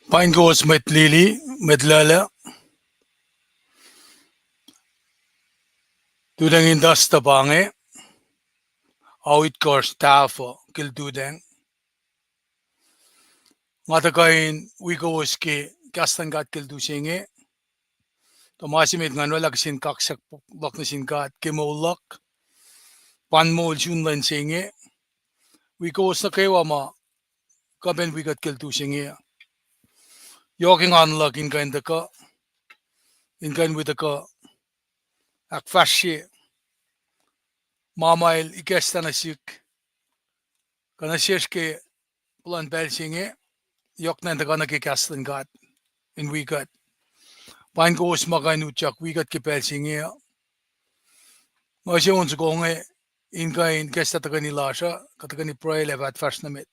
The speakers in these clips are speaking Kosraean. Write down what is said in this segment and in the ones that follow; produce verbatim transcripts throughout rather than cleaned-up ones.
Paing kowos mwet lili, mwet lala. Lututacng in tuhstuh pa inge, Outkohsr Tahfuh ke lututacng. Nga tuhkuh in wi kowos ke kahs luhn God ke lutu se inge. Tuh ma se met ngan oraclah kihtin kaksak luhk nuh sin God ke moul luhk, pa in moul sun lwen se inge. Wi kowos nuh kwewa ma kuh pac in wi kuht ke lutu se inge. Yohk engan luhk in kuh in tuhkuh, in kuh in wi tuhkuh ahkfahsrye ma ma El ikacslah nuh sihk, kuh nuh sesr ke puhlan pacl se inge, yohk na in tuhkuh nuh ke kahs luhn God in wi kuht. Pa in kowos ma kuh in utyak wi kuht ke pacl se inge uh. Nga use on soko inge in kuh in ikacslah tuhkweni lasr uh, kuh tuhkweni pruhe lah fah fahsr nuh met.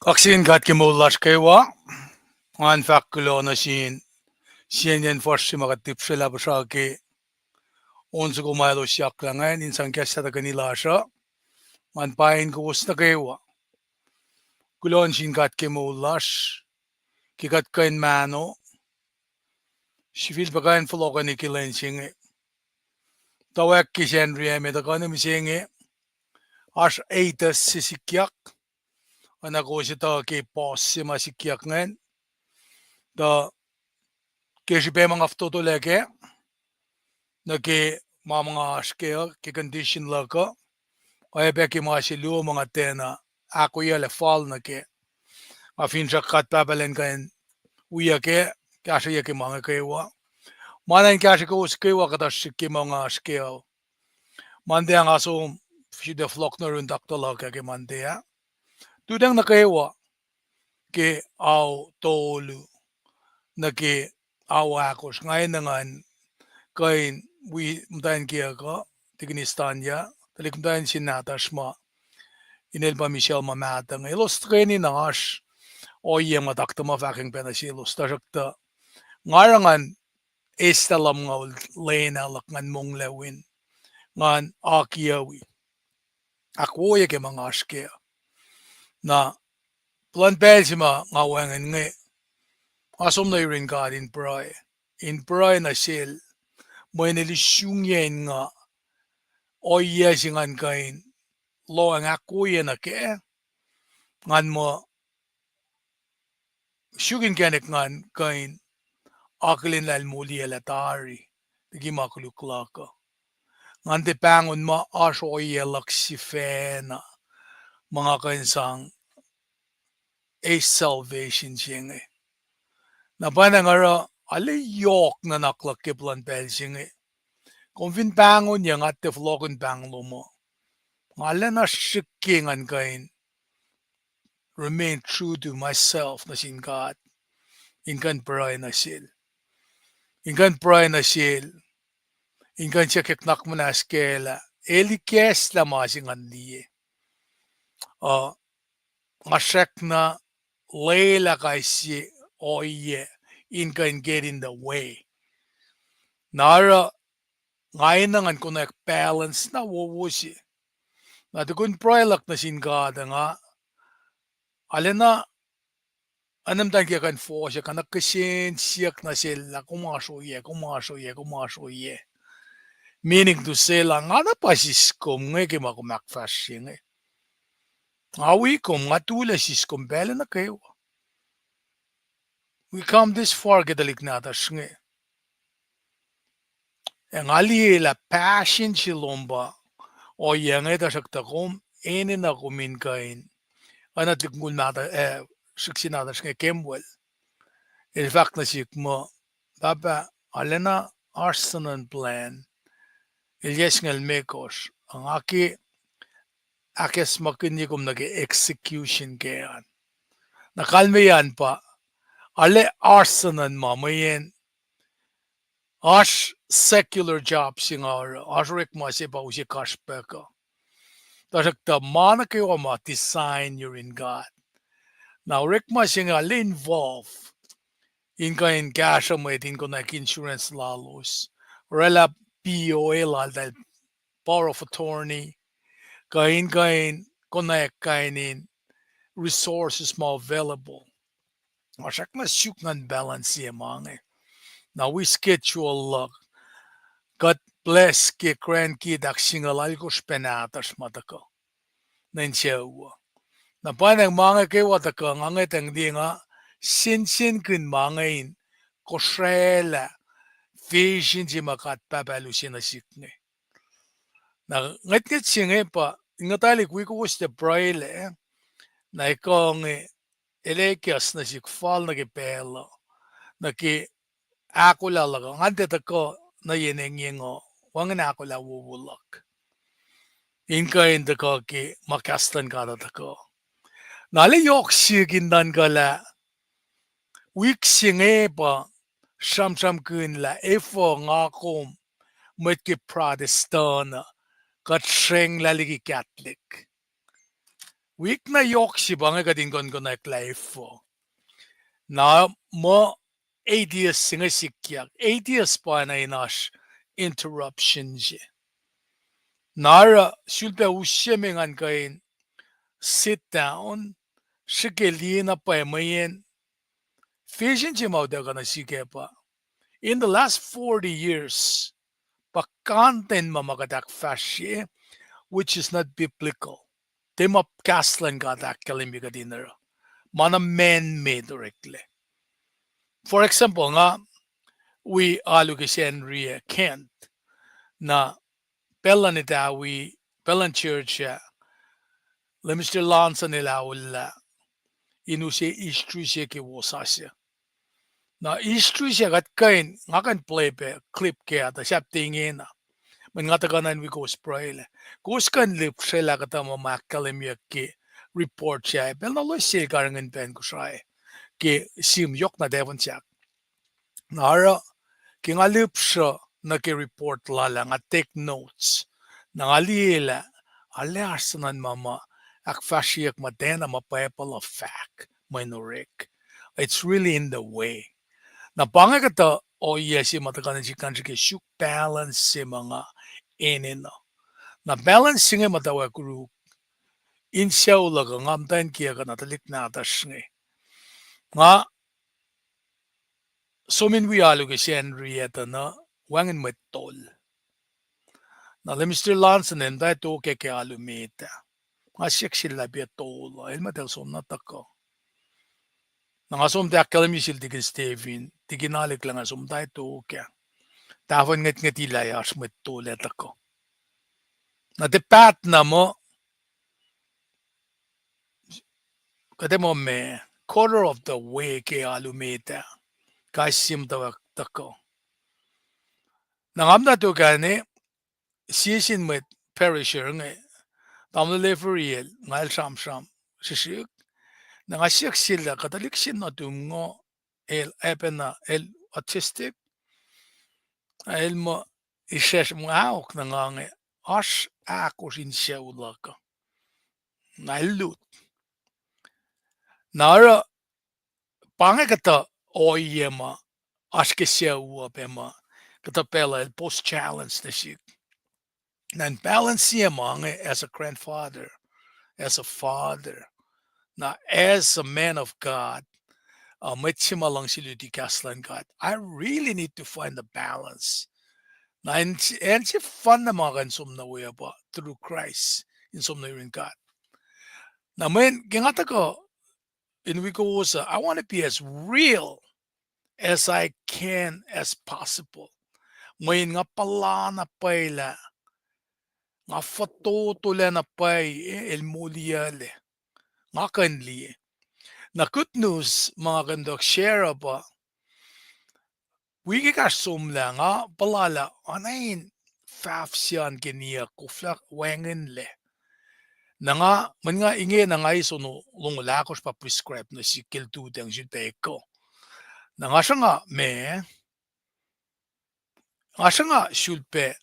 Kaksakihn God ke moul lasr kwewa. Ngan fahk kuloh nuh sin sie inen fuhsr se ma kuht tipsrwelah puhsra ke on soko ma elos siyuck lah ingacn in sang kahs lah tuhkweni lasr uh. Ngan paing kowos nuh kwewa. Kuloh nuh sin God ke moul lasr, ke kuht kuh in mahno, sifilpac kuh in fohlohkihn ke lwen se inge. Tuh wacngihn ke Sacnri ah met uh kuh na mihsenge, oasr hiatus se sikyak, oacna kowos etuh ke pos se ma sikyak ingacn. Tuh ke srihpac ma nga fototolac kac, nuh ke ma ma nga oasr kac uh, ke condition luhk uh, oacyacpac ke ma se luo ma nga tiacna ahkoeyuclac fal nuh kac. Nga finsrak God Pahpah elan kuh in wiyuc kac, kahsrweyuc ke ma inge kwewa. Ma na in kahsrwe kowos kwewa kuhtuh srihk ke ma nga oasr kac uh. Monday ah nga som, sifilpac fohlohk nuh yurin taktuh luhk ah ke Monday ah. Lutacng nuh kwewa ke ao tolu nuh ke ao ahkosr, nga enenuh ngan kuh in wi muhtwacn kiyuhk uh, Tikinis Tanya, tuhlihk muhtwacn se nahtuhsr ma inel pa Michelle ma mahtuh inge. Elos tuhkweni na oasr ohiyac ma taktuh ma fahkwacng pac nuh selos, tuhsruhktuh nga oruh ngan eis luhmngaul lwen ah luhk ngan monglac win, ngan akiyac wi, ahkwoye ke ma nga oasr kac. Na, plwacn pacl se ma nga wacngihn inge, nga som nuh yurin God in pruhe, in pruhe nuh sel, mweyen el isungiyacn nga ohiyac se ngan kuh in lohacng ahkwoye nuh kac, ngan muh suk inkacnek ngan kuh in akihlen lah el moliyuclac tari liki ma koluk luhk uh. Ngan tiac pahngon muh oasr ohiyac luhk sifacna ma nga kuh in sang eis salvation se inge. Na pwacnwacng oruh arlac yohk nuhnak luhk ke plwacn pacl se inge. Kom fin pahngonyuc, nga tiac fohlohkihn pahng lom uh. Nga arlacna srihke ngan kuh in remain true to myself nuh sin God, in kuh in pruhe nuh sel, in kuh in pruhe nuh sel, in kuh in siyuck nuhnak muhnahs kac lah el ikacslah ma se ngan liye. Uh, nga srackna lwelah kais sie ohiyac in kuh in get in the way. Na oruh nga enenuh ngan konwacack balance na wowo se. Na tukun pruhe luhk nuh sin God uh, nga arlacna, oacna muhtwacn kiyuhk an fohsack, nga na kihsen siyuck nuh sel lah kom oasr ohiyac, kom oasr ohiyac, kom oasr ohiyac. Meaning to say lah nga na pa siskom inge ke ma kom ahkfahsrye inge. Nga wi kom, nga tulac siskom pacl nuh kwewa. We come this far ke tuhlihk nahtuhsr inge. Ac nga liye lah passion se lom pa ohiyac inge, tuhsruhktuh kom enenuh kom in kuh in, oacna tuhlihk mukul mahtuh, eh, srihk se nahtuhsr inge Kemwel, el fahk nuh sihk muh, Pahpah, arlacna oasr sonon plwacn, el yac singucul limekohsr, nga ke ahkacsmakihnye kom nuh ke execution kac an. Na kalmeyac an pa, arlac oasr suhnuhn ma mweyen oasr secular job se nga oruh, oasr orekma se pa use kasrpac kuh. Tuhsruhktuh ma nuh kwewa ma design yurin God. Na orekma se inge arlac involve in kuh in kahsruh mwet in konwacack insurance lalos, oraclah P O A laltahl, power of attorney, kuh in kuh in konwacack kain in resources ma available. Oasr ahkna suk ngan balance sie ma inge. Na wi schedule luhk, kuht bless ke grandkid ahksingucul alkosr pacna nahtuhsr ma tuhkuh nuh insucu uh. Na pwacnwacng ma inge kwewa tuhkuh, nga ngwetacng liye nga sensenkihn ma inge in kosraclah vision se ma God Pahpah El use nuh sihk inge. Na ngwetngwet se inge pa, in nguhtalik wi kowos tiac pruhelah, na ekuh inge el ekahs nuh sihk fal nuh ke pacl uh, nuh ke ahkolah luhk uh, ngan tiac tuhkuh nuh yen engyeng uh, wacngihn ahkolah wowo luhk in kuh in tuhkuh ke ma kahs luhn God uh tuhkuh. Na arlac yohk sihk in nuhnkuh lah wik se inge pa sramsramkihn lah efuh nga kom mwet ke Protestant uh, kuht srenglah liki Catholic. Wik na yohk se pa inge kuht in kuhnkuhnack lah efuh. Na muh atheist se inge sikyak. Atheist pa na in oasr interruption se. Na oruh sulpac use me ngan kuh in sit down, srihke liye na pwacye mweyen vision se ma utuckuh nuh sihk ah pa, in the last forty years, pa content ma ma kuht ahkfahsrye, which is not biblical. Tiac ma kahs luhn God ahkkahlwemye kuht in oruh. Ma na man-made oreklac. For example, nga wi alu ke Sacnri ah, Kent. Na pacl luhn etawi, pacl luhn church ah, Minister Lanson el aollah in use history se ke wosasuc. Na history se kuht kuh in, nga kuh in play pac clip kac ah, tuh sahp tiac ingena. Mweyen nga tuhkuh na in wi kowos pruhelah. Kowos kuh in lihpsrelah kuhtuh ma ma ahkkahlwemyeyuck ke report sac, pacl na loes sel karihngihn pacl in Kosrae ke sim yohk na tafun sahk. Na oruh, ke nga lihpsruh nuh ke report lal ah, nga take notes. Na nga liyelah, arlac oasr suhnuhn ma ma ahkfahsryeyuck muhtwacn ma Bible uh fahk mwe in orek. It's really in the way. Na pa inge kuhtuh ohiyac se ma tuhkuh nuh sihk ngan srihke suk balance se ma nga enenuh. Na balance se inge muhtwacwacack oruk in sucu luhk uh, nga muhtwacn kiyuhk uh, na tuhlihk nahtuhsr inge. Nga som in wi alu ke Sacnri ah tuh na wacngihn mwet tol. Na Minister Lanson el muhta tokah ke alu met ah. Nga siyuck sel lah pac tol uh, el muhta el som na tuhkuh. Na nga som tuh ahkkahlwemye sel Tikin Stephen, Tikin Alik lah nga som muhta tokah. Tahfuhn ngwetngwetilah oasr mwet tol ah tuhkuh. Na tiac paht na muh, kuht ac muh ma, quarter of the way ke alu met ah, kais sie muhtwacwacack tuhkuh. Na nga muhta tokah ne, sie sin mwet parishioner inge, tamuhlwel Leferiel, nga el sramsram srihsrihk. Na nga siyuck sel lah kuhtuh lihksreni nuhtum ngo, el, oacpacna el autistic, el muh isracsr muh aok na nga inge, oasr ahkosr in sucu luhk uh. Na el lut. Na oruh, pa inge kuhtuh ohiyac ma oasr ke sucu uh pac ma kuhtuh pacl uh el pose challenge nuh sihk. Na in balance sie ma inge as a grandfather, as a father, na as a man of God, uh, mwet se ma luhngse luti kahs luhn God. I really need to find the balance. Na acn se, acn sefanna ma kuh in som nuh we uh pa through Christ, in som nuh yurin God. Na mweyen ke nga tuhkuh in wi kowos uh, I want to be as real as I can as possible. Mweyen nga puhla na pwacye lah, nga fototolac na pwacye, eh, el moliyuclac. Nga kuh in liye. Na good news ma nga kuh in tuh share uh pa, wi ke kahsr somlah nga puhla lah oacna in fahfsian ke niyuck koflah wacngihnlac. Na nga, mweyen nga ingena nga eis ono longoul ahkosr pa prescribe nuh sihk ke lututacng sulpac ekuh. Na nga sruhnga ma, nga sruhnga sulpac,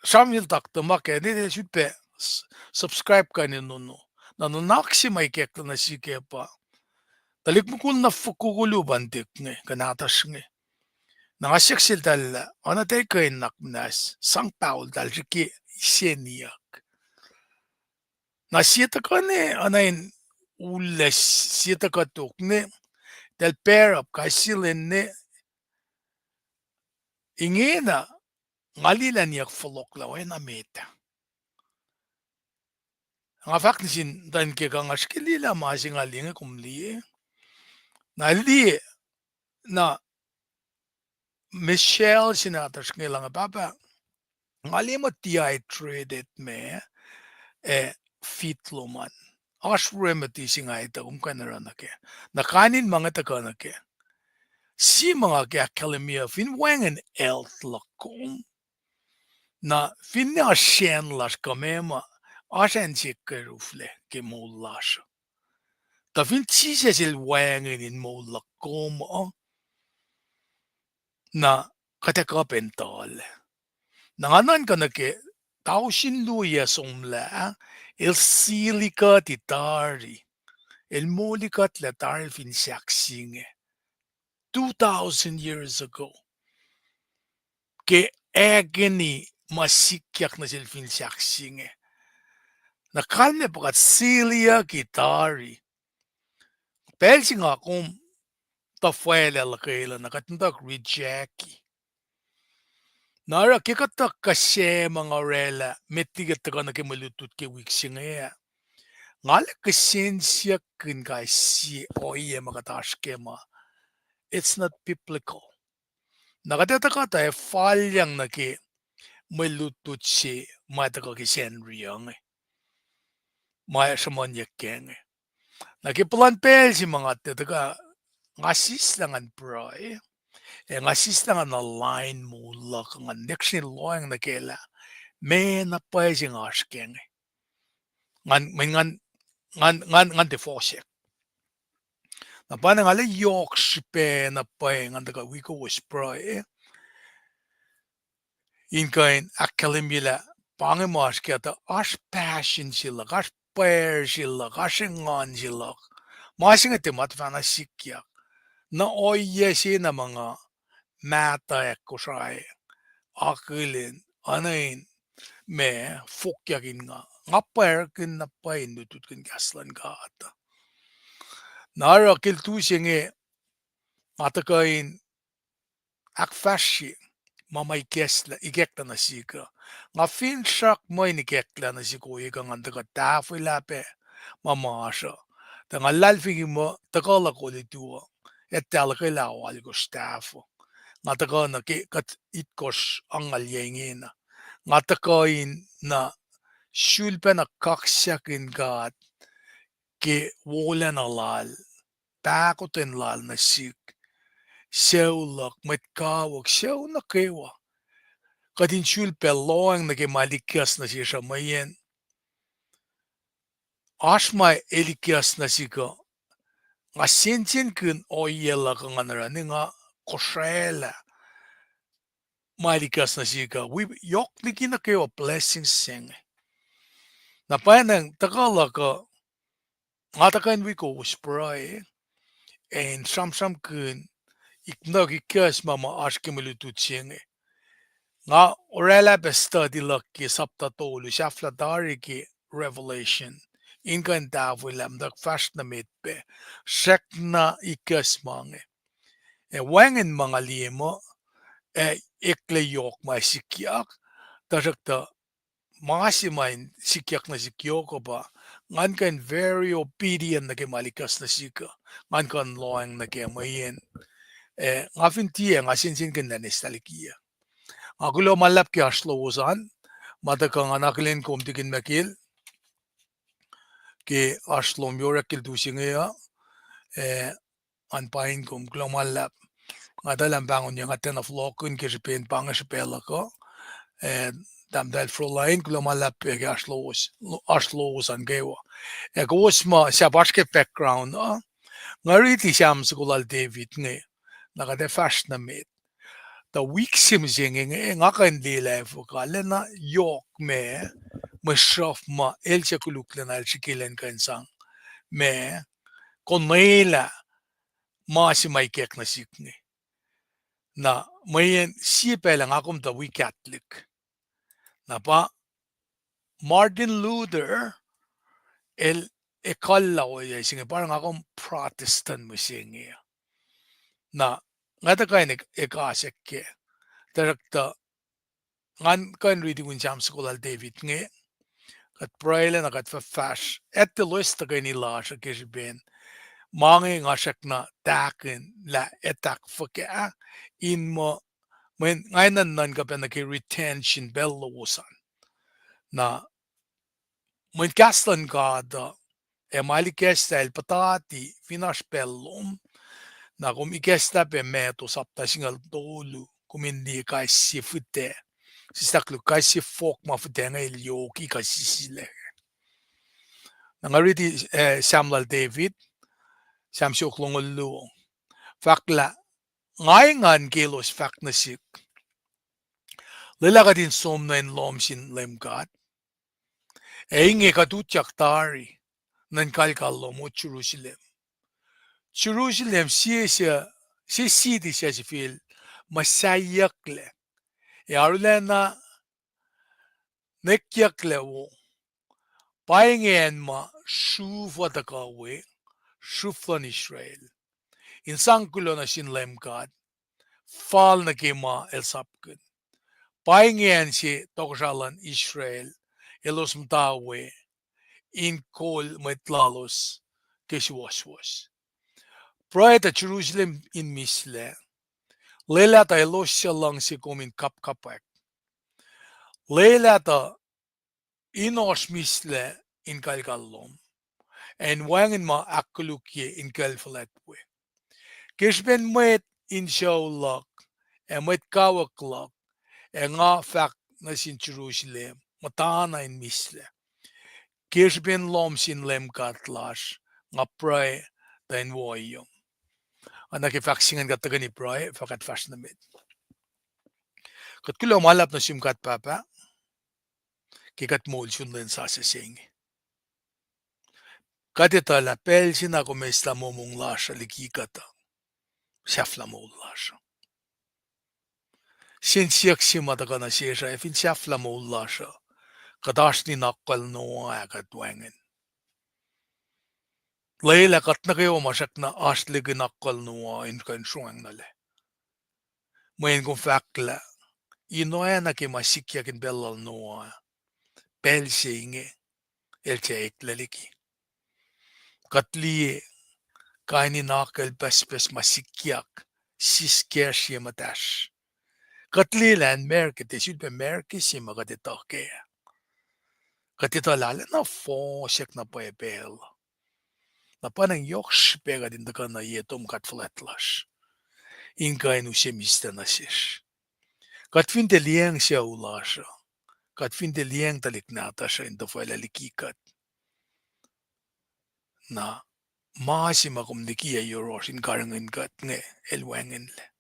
sramsram el taktuh ma ke, ne sulpac s-, subscribe kain in ono. Na nuhnak se ma ikacklah nuh sihk ah pa, tuhlihk mukul na fokoko luo pa in tek inge, kuh nahtuhsr inge. Na nga siyuck sel tahl lah, oacna tiac kuh in nuhnak muhnahs, sang paol tahl srihke iseniyuck. Na sie tuhkuh ne, oacna in ullac sie tuhkuh tok ne, tahl pair up kais sie lwen ne, ingena, nga liye lah niyuck fohlohk lah oacna met ah. Nga fahk nuh sin tuh in ke kuh nga srihke liye lah ma se nga liye inge kom liye. Na liye, na Michelle se nahtuhsr inge lah inge, pahpah, nga liye muh dehydrated ma, ac fit lom an. Oasr remedy se nga etuh kom kuh in oruh nuh kac. Na kain in ma inge tuhkuh nuh kac. Sie ma nga ke ahkkahlwemye fin wacngihn health luhk kom, na finne oasr sacn lasr kuh meac ma, oasr acn se ke ruflac ke moul lasr. Tuh fin Jisus el wacngihn in moul luhk kom uh, na kuht ac kuh pac in tuhlac. Na nga nuhnkuh nuh ke tausin luo yac somlah, el sili kuht tari. El moli kuhtlac tari fin sahk se inge. Two thousand years ago. Ke agony ma sikyak nuh sel fin sahk se inge. Na kalmac pa kuht siliyucki tari. Pacl se nga kom tuhfahlah luhkwelah na kuht muhtuhk rejecti. Na oruh ke kuht tuhkuh se ma nga orwaclah met liki kuht tuhkuh nuh ke mwe lutlut ke wik se inge ah, nga lah kihsen siyuck in kais sie ohiyac ma kuht oasr ke ma, it's not biblical. Na kuht ac tuhkuh tuh ac falyang nuh ke mwe lutlut se ma tuhkuh ke Sacnri uh inge, ma sruhmuhnyuck kac inge. Na ke puhlan pacl se ma nga tiac tuhkuh, nga sislah ngan pruhe, ac nga sislah ngan align moul luhk ngan nwacsnwacsn lohacng nuh kac lah meac na pwacye se nga oasr kac inge. Ngan, mweyen ngan, ngan, ngan, ngan tiac fohsack. Na pa na nga lah yohk srihpac na pwacye ngan tuhkuh wi kowos pruhe, in kuh in ahkkahlwemye lah pa inge ma oasr ke tuh oasr passion se luhk, oasr pwacr se luhk, oasr engan se luhk. Ma se inge tiac ma tuhfahna sikyak. Na ohiyac se na ma nga mahtuh ac Kosrae akihlen, oacna in ma fokyak in nga, nga pwacrkihn na pwacye in lutlutkihn kahs luhn God. Na oruh ke lutlut se inge nga tuhkuh in ahkfahsrye ma ma ikacklah, ikacklah nuh sihk uh. Nga finsrak muh in ikacklah nuh sihk ohiyac kuh ngan tuhkuh tahfwelah pac ma masr uh. Tuh nga luhlahlfongi muh tuhkuh luhk olutu uh, etuh lah ke lah oalkosr tahfuh. Nga tuhkuh nuh ke kuht itkohsr angngaul yac ingena. Nga tuhkuh in na sulpacna kaksakihn God ke wolacna lal, pahkotwen lal nuh sihk, sucu luhk, mwet kawuck, sucu nuh kwewa. Kuht in sulpac lohacng nuh ke ma el ikacs nuh sesr uh mweyen oasr ma el ikacs nuh sihk uh. Nga sensenkihn ohiyac luhk uh ngan oruh ne nga kosraclah ma el ikacs nuh sihk uh. Wi yohk liki nuh kwewa blessing se inge. Na pwacnwacng tuhkuh luhk uh, nga tuhkuh in wi kowos pruhe, ac in sramsramkihn, ik nuh ikacs ma ma oasr ke mwe lutlut se inge. Nga oraclah pac study luhk ke sapta tolu, sahflah tari ke Revelation, in kuh in tahfwelah muhtuhk fahsr nuh met pac, srackna ikacs ma inge. Ac wacngihn ma nga liye muh, ac eklac yohk ma sikyak, tuhsruhktuh ma se ma in sikyak nuh sihk yohk uh pa, ngan kuh in very obedient nuh ke ma el ikacs nuh sihk uh, ngan kuh in lohacng nuh ke mweyen, ac nga fin tiac, nga sensenkihn lah eis tahl liki uh. Nga kuloh ma luhlahp ke oasr lowos an, ma tuhkuh ngan akihlen kom tikin Michael ke oasr lom yohrohl ke lutlut se inge uh, ac ngan paing kom, kuloh ma luhlahp. Nga etuh lah pahngon yac nga tiacna fohlohkihn ke srihpen pa inge srihpac luhk uh, ac tahmtahel Froline, kuloh ma luhlahp pac ke oasr lowos, oasr lowos an kwewa. Ac kowos ma sahp oasr ke background uh, nga riti Sam soko lal David inge, na kuht ac fahsr nuh met. Tuh wik se mihsenge inge, nga kuh in liye lah fuhkah lacna yohk ma, mwe sruhf ma el suc koluklacna el srihke elan kuh in sang ma konwelah ma se ma ikack nuh sihk inge. Na mweyen sie pacl ah nga kom tuh wi Catholic. Na pa Martin Luther el ekuhllah ohiyac se inge, pa nga kom Protestant mihsenge. Na nga tuh kuh in ekasack kac, tuhsruhktuh ngan kuh in riti win Sam soko lal David inge. Kuht pruhelah na kuht fahfahsr, etuh loes tuhkweni lasr uh ke srihpen ma inge nga srackna tahkihn lah etuh fuhkah in muh, mweyen nga enenuh in kuh pacna ke retention pacl lowos an. Na mweyen kahs luhn God uh, ac ma el ikacslah el puhtati fin oasr pacl lom. Na kom ikacslah pac Matthew sapta singucul tolu, kom in liye kais sie fihtac, sislah koluk, kais sie fohk ma fihtac inge el yoki kuh sisilac. Na nga riti, eh, Sam lal David, Sam siofok longoul luo. Fahk lah, nga engan ke elos fahk nuh sihk, lwelah kuht in som nuh in lohm sin Leum God. Ac inge kuht utyak tari nuh inkalkal lom, O Jerusalem. Jerusalem, sie, sie siti suc sifil muhsahyucklac ac arulacna nekyucklac wo. Pa inge acn ma sruhf uh tuhkuh we, sruhf luhn Israel, in sang kuloh nuh sin Leum God, fal nuh ke ma el sapkihn. Pa inge acn se tohkohsrah luhn Israel elos muhta we in kol mwet lalos ke suwohswohs. Pruhe tuh Jerusalem in mihslac. Lwelah tuh elos suc luhngse kom in kapkapwack. Lwelah tuh in oasr mihslac inkalkal lom, ac in wacngihn ma ahkkolukye in kacl fuhlwact we. Ke srihpen mwet in sucu luhk ac mwet kawuck luhk, ac nga fahk nuh sin Jerusalem, muhtana in mihslac. Ke srihpen lohm sin Leum God lasr, nga pruhe tuh in woiom. Oacna ke fahk se ingacn kuht tuhkweni pruhe, fah kuht fahsr nuh met. Kuht kuloh ma luhlahp nuh sum God Pahpah, ke kuht moul sun lwen sasuc se inge. Kuht etuh lah pacl se na kom eslah momong lasr uh liki kuht uh, sahflah moul lasr uh. Sin siyuck se ma tuhkuh nuh sesr uh, ac fin sahflah moul lasr uh, kuht oasr in akwucl Noah ah kuht wacngihn. Lwelah kuht nuh kwewa ma srackna oasr liki akwucl Noah in kuh in sruhngwacyuck nuh lac. Mweyen kom fahk lah in oacna ke ma sikyak in pacl lal Noah, pacl se inge el tiac eklac liki. Kuht liye kain in akucl pucspucs ma sikyak, siskacsr ye muhtahsr. Kuht liye lah acn America, tiac sulpac America se ma kuht etuh kac. Kuht etuh lah arulacna fohsack na pwacye pacl. Na pa inge yohk srihpac kuht in tuhkuh nuh ye tom God fuhlwact lasr in kuh in use mihslac nuh sesr. Kuht fin tiac liyacacng sucu lasr uh, kuht fin tiac liyacacng tuhlihk nahtuhsr uh in tuhfahlah liki kuht, na ma se ma kom likiyac yohrohsr in karihngihn kuht inge, el wacngihnlac.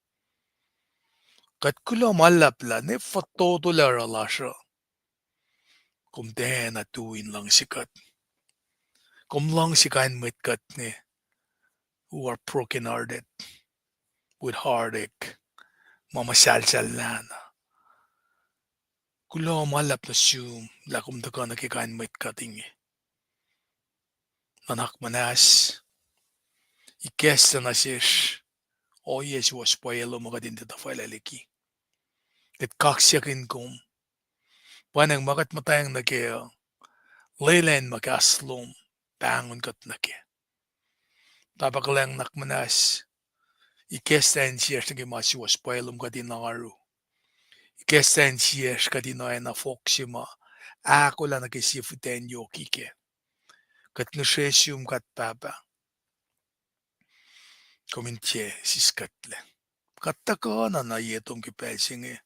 Kuht kuloh ma luhlahp lah ne fototo lah oruh lasr uh, kom tiacna tui in luhngse kuht. Kom luhngse kain mwet kuht inge, who are broken hearted, with heartache, ma muhsahlsahllah na. Kuloh ma luhlahp nuh sum lah kom tuhkuh nuh ke kain mwet kuht inge. Nuhnak muhnahs, ikacslah nuh sesr ohiyac suwohs pwacye lom ma kuht in tiac tuhfahlah liki. Kuht kaksakihn kom. Pwacnwacng ma kuht muhtwacng nuh kac uh, lwelah in muh kahs lom pahngon kuht nuh kac. Pahpah kuhlwacng, nuhnak muhnahs, ikacslah insiyacsr nuh ke ma suwohs pwacye lom kuht in oaru. Ikacslah insiyacsr kuht in oacna fohk se ma ahkolah nuh ke sie fihtac in yoki kac. Kuht ngihsre sum God Pahpah, kom in tiac siskuhtlac. Kuht tuhkuh na nuh ye tom ke pacl se inge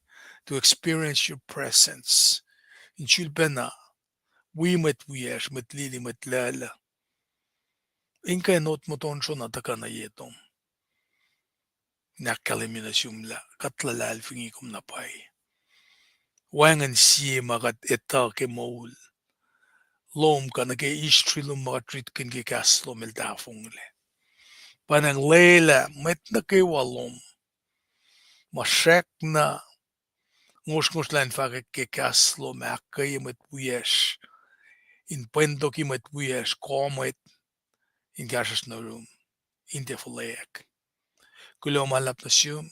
to experience your presence. in sulpacna wi mwet wiyacsr, mwet lili, mwet lacluh, in kuh in otmotonsro na tuhkuh nuh ye tom in ahkkahlwemye nuh sum lah kuht luhlahlfongi kom na pwacye. Wacngihn sie ma kuht etuh ke moul lom kuh nuh ke history lom ma kuht ritkihn ke kahs lom el tahfonglac. Pa nacng lwelah mwet nuh kwewa lom ma srackna ngosrngosrlah in fahkwack ke kahs lom, ahkkweye mwet wiyacsr, in pwentoki mwet wiyacsr, kuh mwet in kahsruhsr nuh yurum, in tiac fuhlweack. Kuloh ma luhlahp nuh sum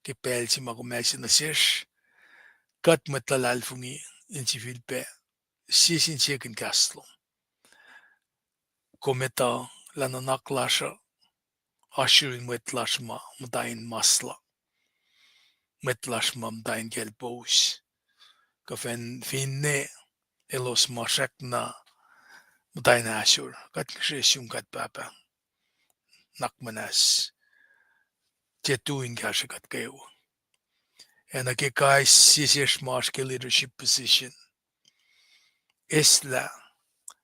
ke pacl se ma kom ase nuh sesr, kuht mwet luhlahlfongi, in sifilpac sie sin sie kihn kahs lom. Kom etuh lah nuhnak lasr uh oasr yurin mwet lasr ma muhta in masla, mwet lasr ma muhta in kaclpous, kuh fin, finne elos ma srackna muhta in ahsor. Kuht ngihsre sum kuht Pahpah, nuhnak muhnahs, tiac tu in kahsrwe kuht kwewa. Ac nuh ke kais sie sesr ma oasr ke leadership position, eslah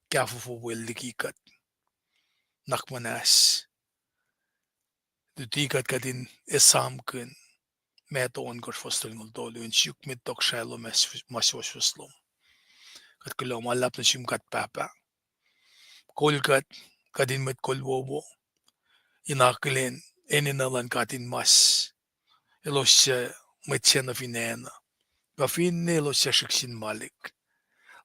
kahfofo wel liki kuht, nuhnak muhnahs, luti kuht kuht in esamkihn Matthew ohnkohsr fuhs tolngoul tolu, in suk met tohkohsrahi lom, ma suwohswohs lom. Kuht kuloh ma luhlahp nuh sum kuht Pahpah. Kol kuht, kuht in mwet kol wowo, in akihlen enenuh luhn God in mas elos suc mwet sacna fin acn uh, kuh finne elos suc srihk sin malik.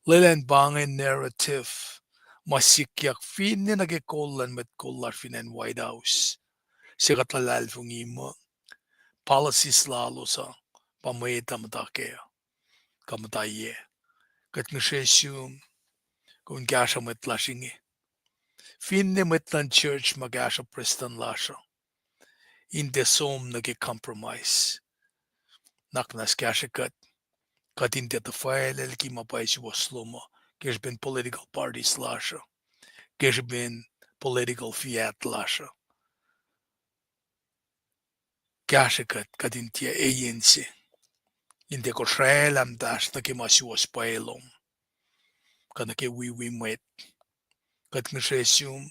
Lwelah in pa inge narrative ma sikyak finne nuh ke kol luhn mwet kol lasr fin acn White House, suc kuht luhlahlfongi muh policies lalos uh pa mwet uh muhta kac, kuh muhta yac. Kuht ngihsre sum, kom in kahsruh mwet lasr inge, finne mwet luhn church ma kahsruh prestuhn lasr uh, in tiac som nuh ke compromise. Nuhnak muhnahs kahsrwe kuht, kuht in tiac tuhfwaclaclki ma pwacye suwohs lom uh ke srihpen political parties lasr uh, ke srihpen political fiat lasr uh. Kahsrwe kuht, kuht in tiac eyense, in tiac kosraclah muhtahsr nuh ke ma suwohs pwacye lom, kuh nuh ke wiwi mwet. Kuht ngihsre sum,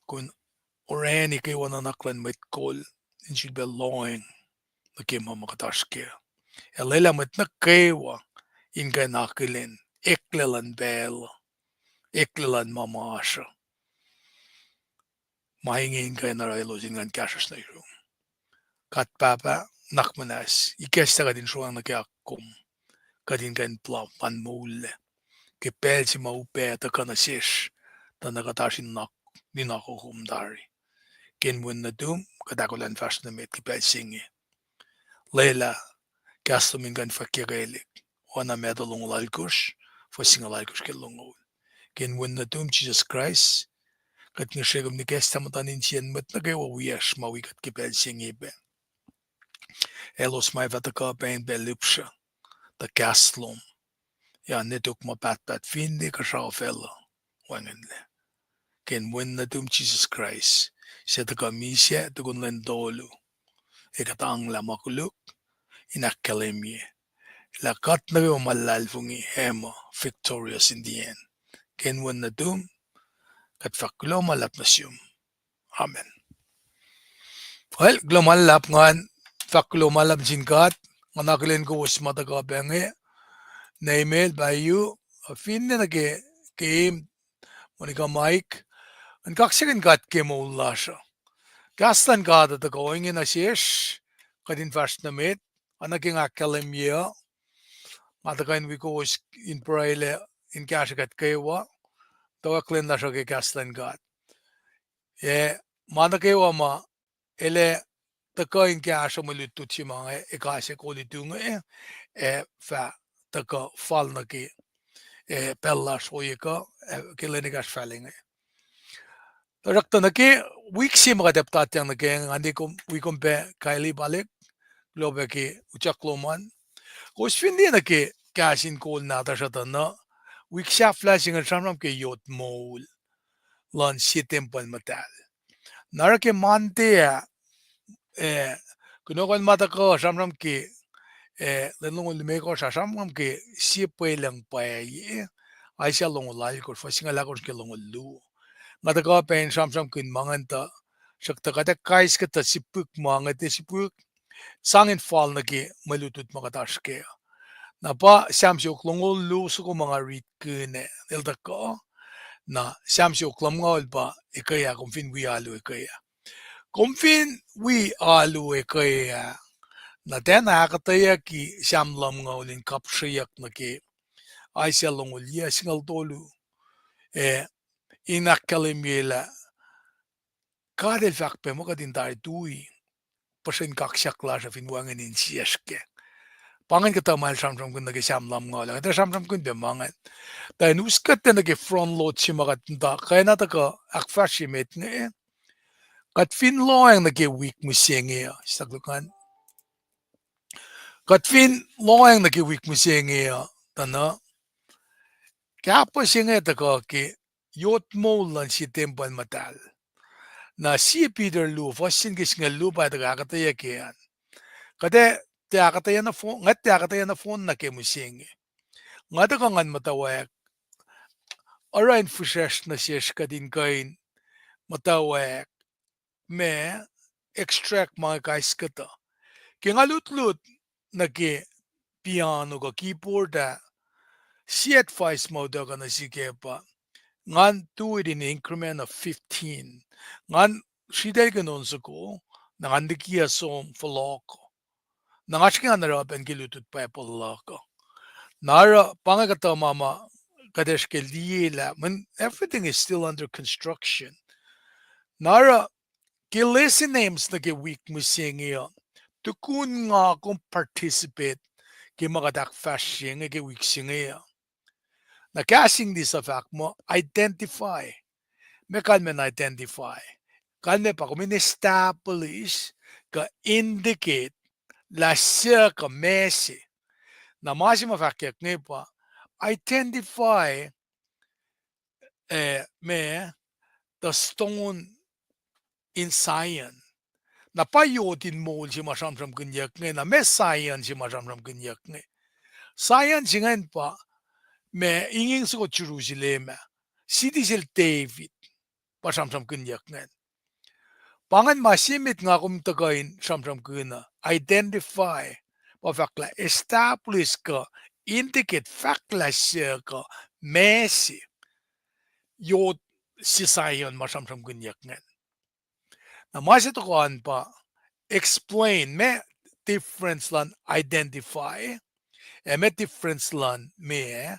kom in orani kwewa nuhnak luhn mwet kol in sulpac lohacng nuh ke ma ma kuht oasr kac. Ac lwelah mwet nuh kwewa in kuh in akihlen eklac luhn pacl uh, eklac luhn ma ma oasr uh. Ma inge in kuh in oruh elos in kuh in kahsruhsr nuh yurum. God Pahpah, nuhnak muhnahs, ikacslah kuht in sroang nuh ke akkom, kuht in kuh in plap an moullac ke pacl se ma upac tuhkuh nuh sesr, tuh na kuht oasr in nuhnak, nuhnak kom tari. Ke inen wen nuhtum kuht ahkolah in fahsr nuh met ke pacl se inge. Lwelah kahs lom in kuh in fwackyuckelihk. Oacna Matthew longoul alkohsr, fuhs singucul alkohsr ke longoul. Ke inen wen nuhtum Jisus Kraist, kuht ngihsre kom in ikacslah muhtuhn insiyacn mwet nuh kwewa wiyacsr ma wi kuht ke pacl se inge pac. Elos ma fah tuhkuh pac in pac lihpsruh tuh kahs lom ac nuh tok ma pahtpaht finne kuhsrao facluh wacngihnlac. Ke inen wen nuhtum Jisus Kraist, suc tuhkuh misac tukun lwen tolu, ac kuht anglah ma koluk in ahkkahlwemye lah kuht nuh kwewa ma luhlahlfongi ac muh victorious in the end. Ke inen wen nuhtum, kuht fahk kuloh ma luhlahp nuh sum. Amen. Well, kuloh ma luhlahp, ngan fahk kuloh ma luhlahp nuh sin God. Ngan akihlen kowos ma tuhkuh pac inge, Neimel, Payu, finne nuh ke game, Monica, Mike, in kaksakihn God ke moul lasr uh. Kahs luhn God uh tuhkuh inge nuh sesr, kuht in fahsr nuh met, oacna ke nga ahkkahlwemye uh. Nga tuhkuh in wi kowos in pruhe lac in kahsrwe kuht kwewa, tuh akihlen lasr uh ke kahs luhn God. Ac ma nuh kwewa ma el ac tuhkuh in kahsruh mwe lutlut se ma inge, ac kais ac kol itu inge, ac fah tuhkuh fal nuh ke, ac pacl lasr ohiyac kuh, ac ke lwen ekahsr fal inge. Tuhsruhktuh nuh ke wik se ma kuht ac puhtatyang nuh ke, nga ne kom, wi kom pac Kylie Palek, kuloh pac ke utyak lom an. Kowos fin liye nuh ke kahs in kol nahtuhsr uh tuh na, wik sahflah se inge sramsram ke yot moul luhn sie tempuhl muhtahl. Na oruh ke Monday ah, eh, kunohkohn ma tuhkuh sramsram ke, eh, lwen longoul limekohsr ah sramsram ke sie pwelucng pwacye, Isaiah longoul alkosr, fuhs singucul ahkosr ke longoul luo. Nga tuhkuh pac in sramsramkihn ma ingacn tuh, sracktuh kuht ac kais kuhtuh sipihk ma inge, tiac sipihk, sang in fal nuh ke mwe lutlut ma kuht oasr kac. Na pa Sam siofok longoul luo soko ma nga ritkihn ah, el tuhkuh. Na Sam siofok lumngaul pa ekuh ah, kom fin wi alu ekuh ah. Kom fin wi alu ekuh ah, na tiacna ahkuhtweyucki Sam lumngaul in kapsreyuck nuh ke Isaiah longoul yac singucul tolu, eh, in ahkkahlwemye lah God El fahk pac muh kuht in tari tui puhsren kaksak lasr uh fin wacngihn insiyacsr kac. Pa ingacn kuhtuh ma el sramsramkihn nuh ke Sam lumngaul ah, kuht ac sramsramkihn pac ma ingacn. Tuh in us kuht nuh ke front load se ma kuht muhta kena tuhkuh ahkfahsrye met inge, kuht fin lohacng nuh ke wik mihsenge uh, staklukan. Kuht fin lohacng nuh ke wik mihsenge uh, tuh na, kahpah se inge tuhkuh ke yot moul luhn sie tempuhl muhtahl. Na sie Peter luo, fuhs se ke singucul luo pa tuhkuh ahkuhtweyac ke an. Kuht ac tiac ahkuhtweyac nohfohn, nga tiac ahkuhtweyac nohfohn nuh ke mihsenge. Nga tuhkuh ngan muhtwacwacack oruh in fihsracsr nuh sesr kuht in kuh in muhtwacwacack ma extract ma inge kais kuhtuh. Ke nga lutlut nuh ke piano kuh keyboard ah, sie advice ma utuckuh nuh sihk ah pa, ngan do it in increment of fifteen. Ngan sritaclkihn on soko, na ngan likiyac som fohlohk. Na nga srihke ngan oruh pacna ke lutlut Bible luhk uh. Na oruh pa inge kuhtuh ma ma kuht ac srihke liye lah, when everything is still under construction. Na oruh ke lesson aims nuh ke wik mihsenge uh, tukun nga kom participate ke ma kuht ahkfahsrye inge ke wik se inge uh. Na kahs English uh fahk muh identify. Ma kalmacn identify? Kalmac pa kom in establish kuh indicate lah suc kuh ma se. Na ma se ma fahkyuck inge pa identify, eh, ma, the stone in Zion. Na pa yot in moul se ma sramsramkihnyuck inge, na ma Zion se ma sramsramkihnyuck inge. Zion se ingacn pa ma inging soko Jerusalem ah, city sel David, pa sramsramkihnyuck ingacn. Pa ingacn ma se met nga kom tuhkuh in sramsramkihn uh, identify, pa fahk lah establish kuh indicate, fahk lah suc kuh ma se yot se Zion ma sramsramkihnyuck ingacn. Na ma se tohkoh an pa explain, ma difference luhn identify, ac ma difference luhn ma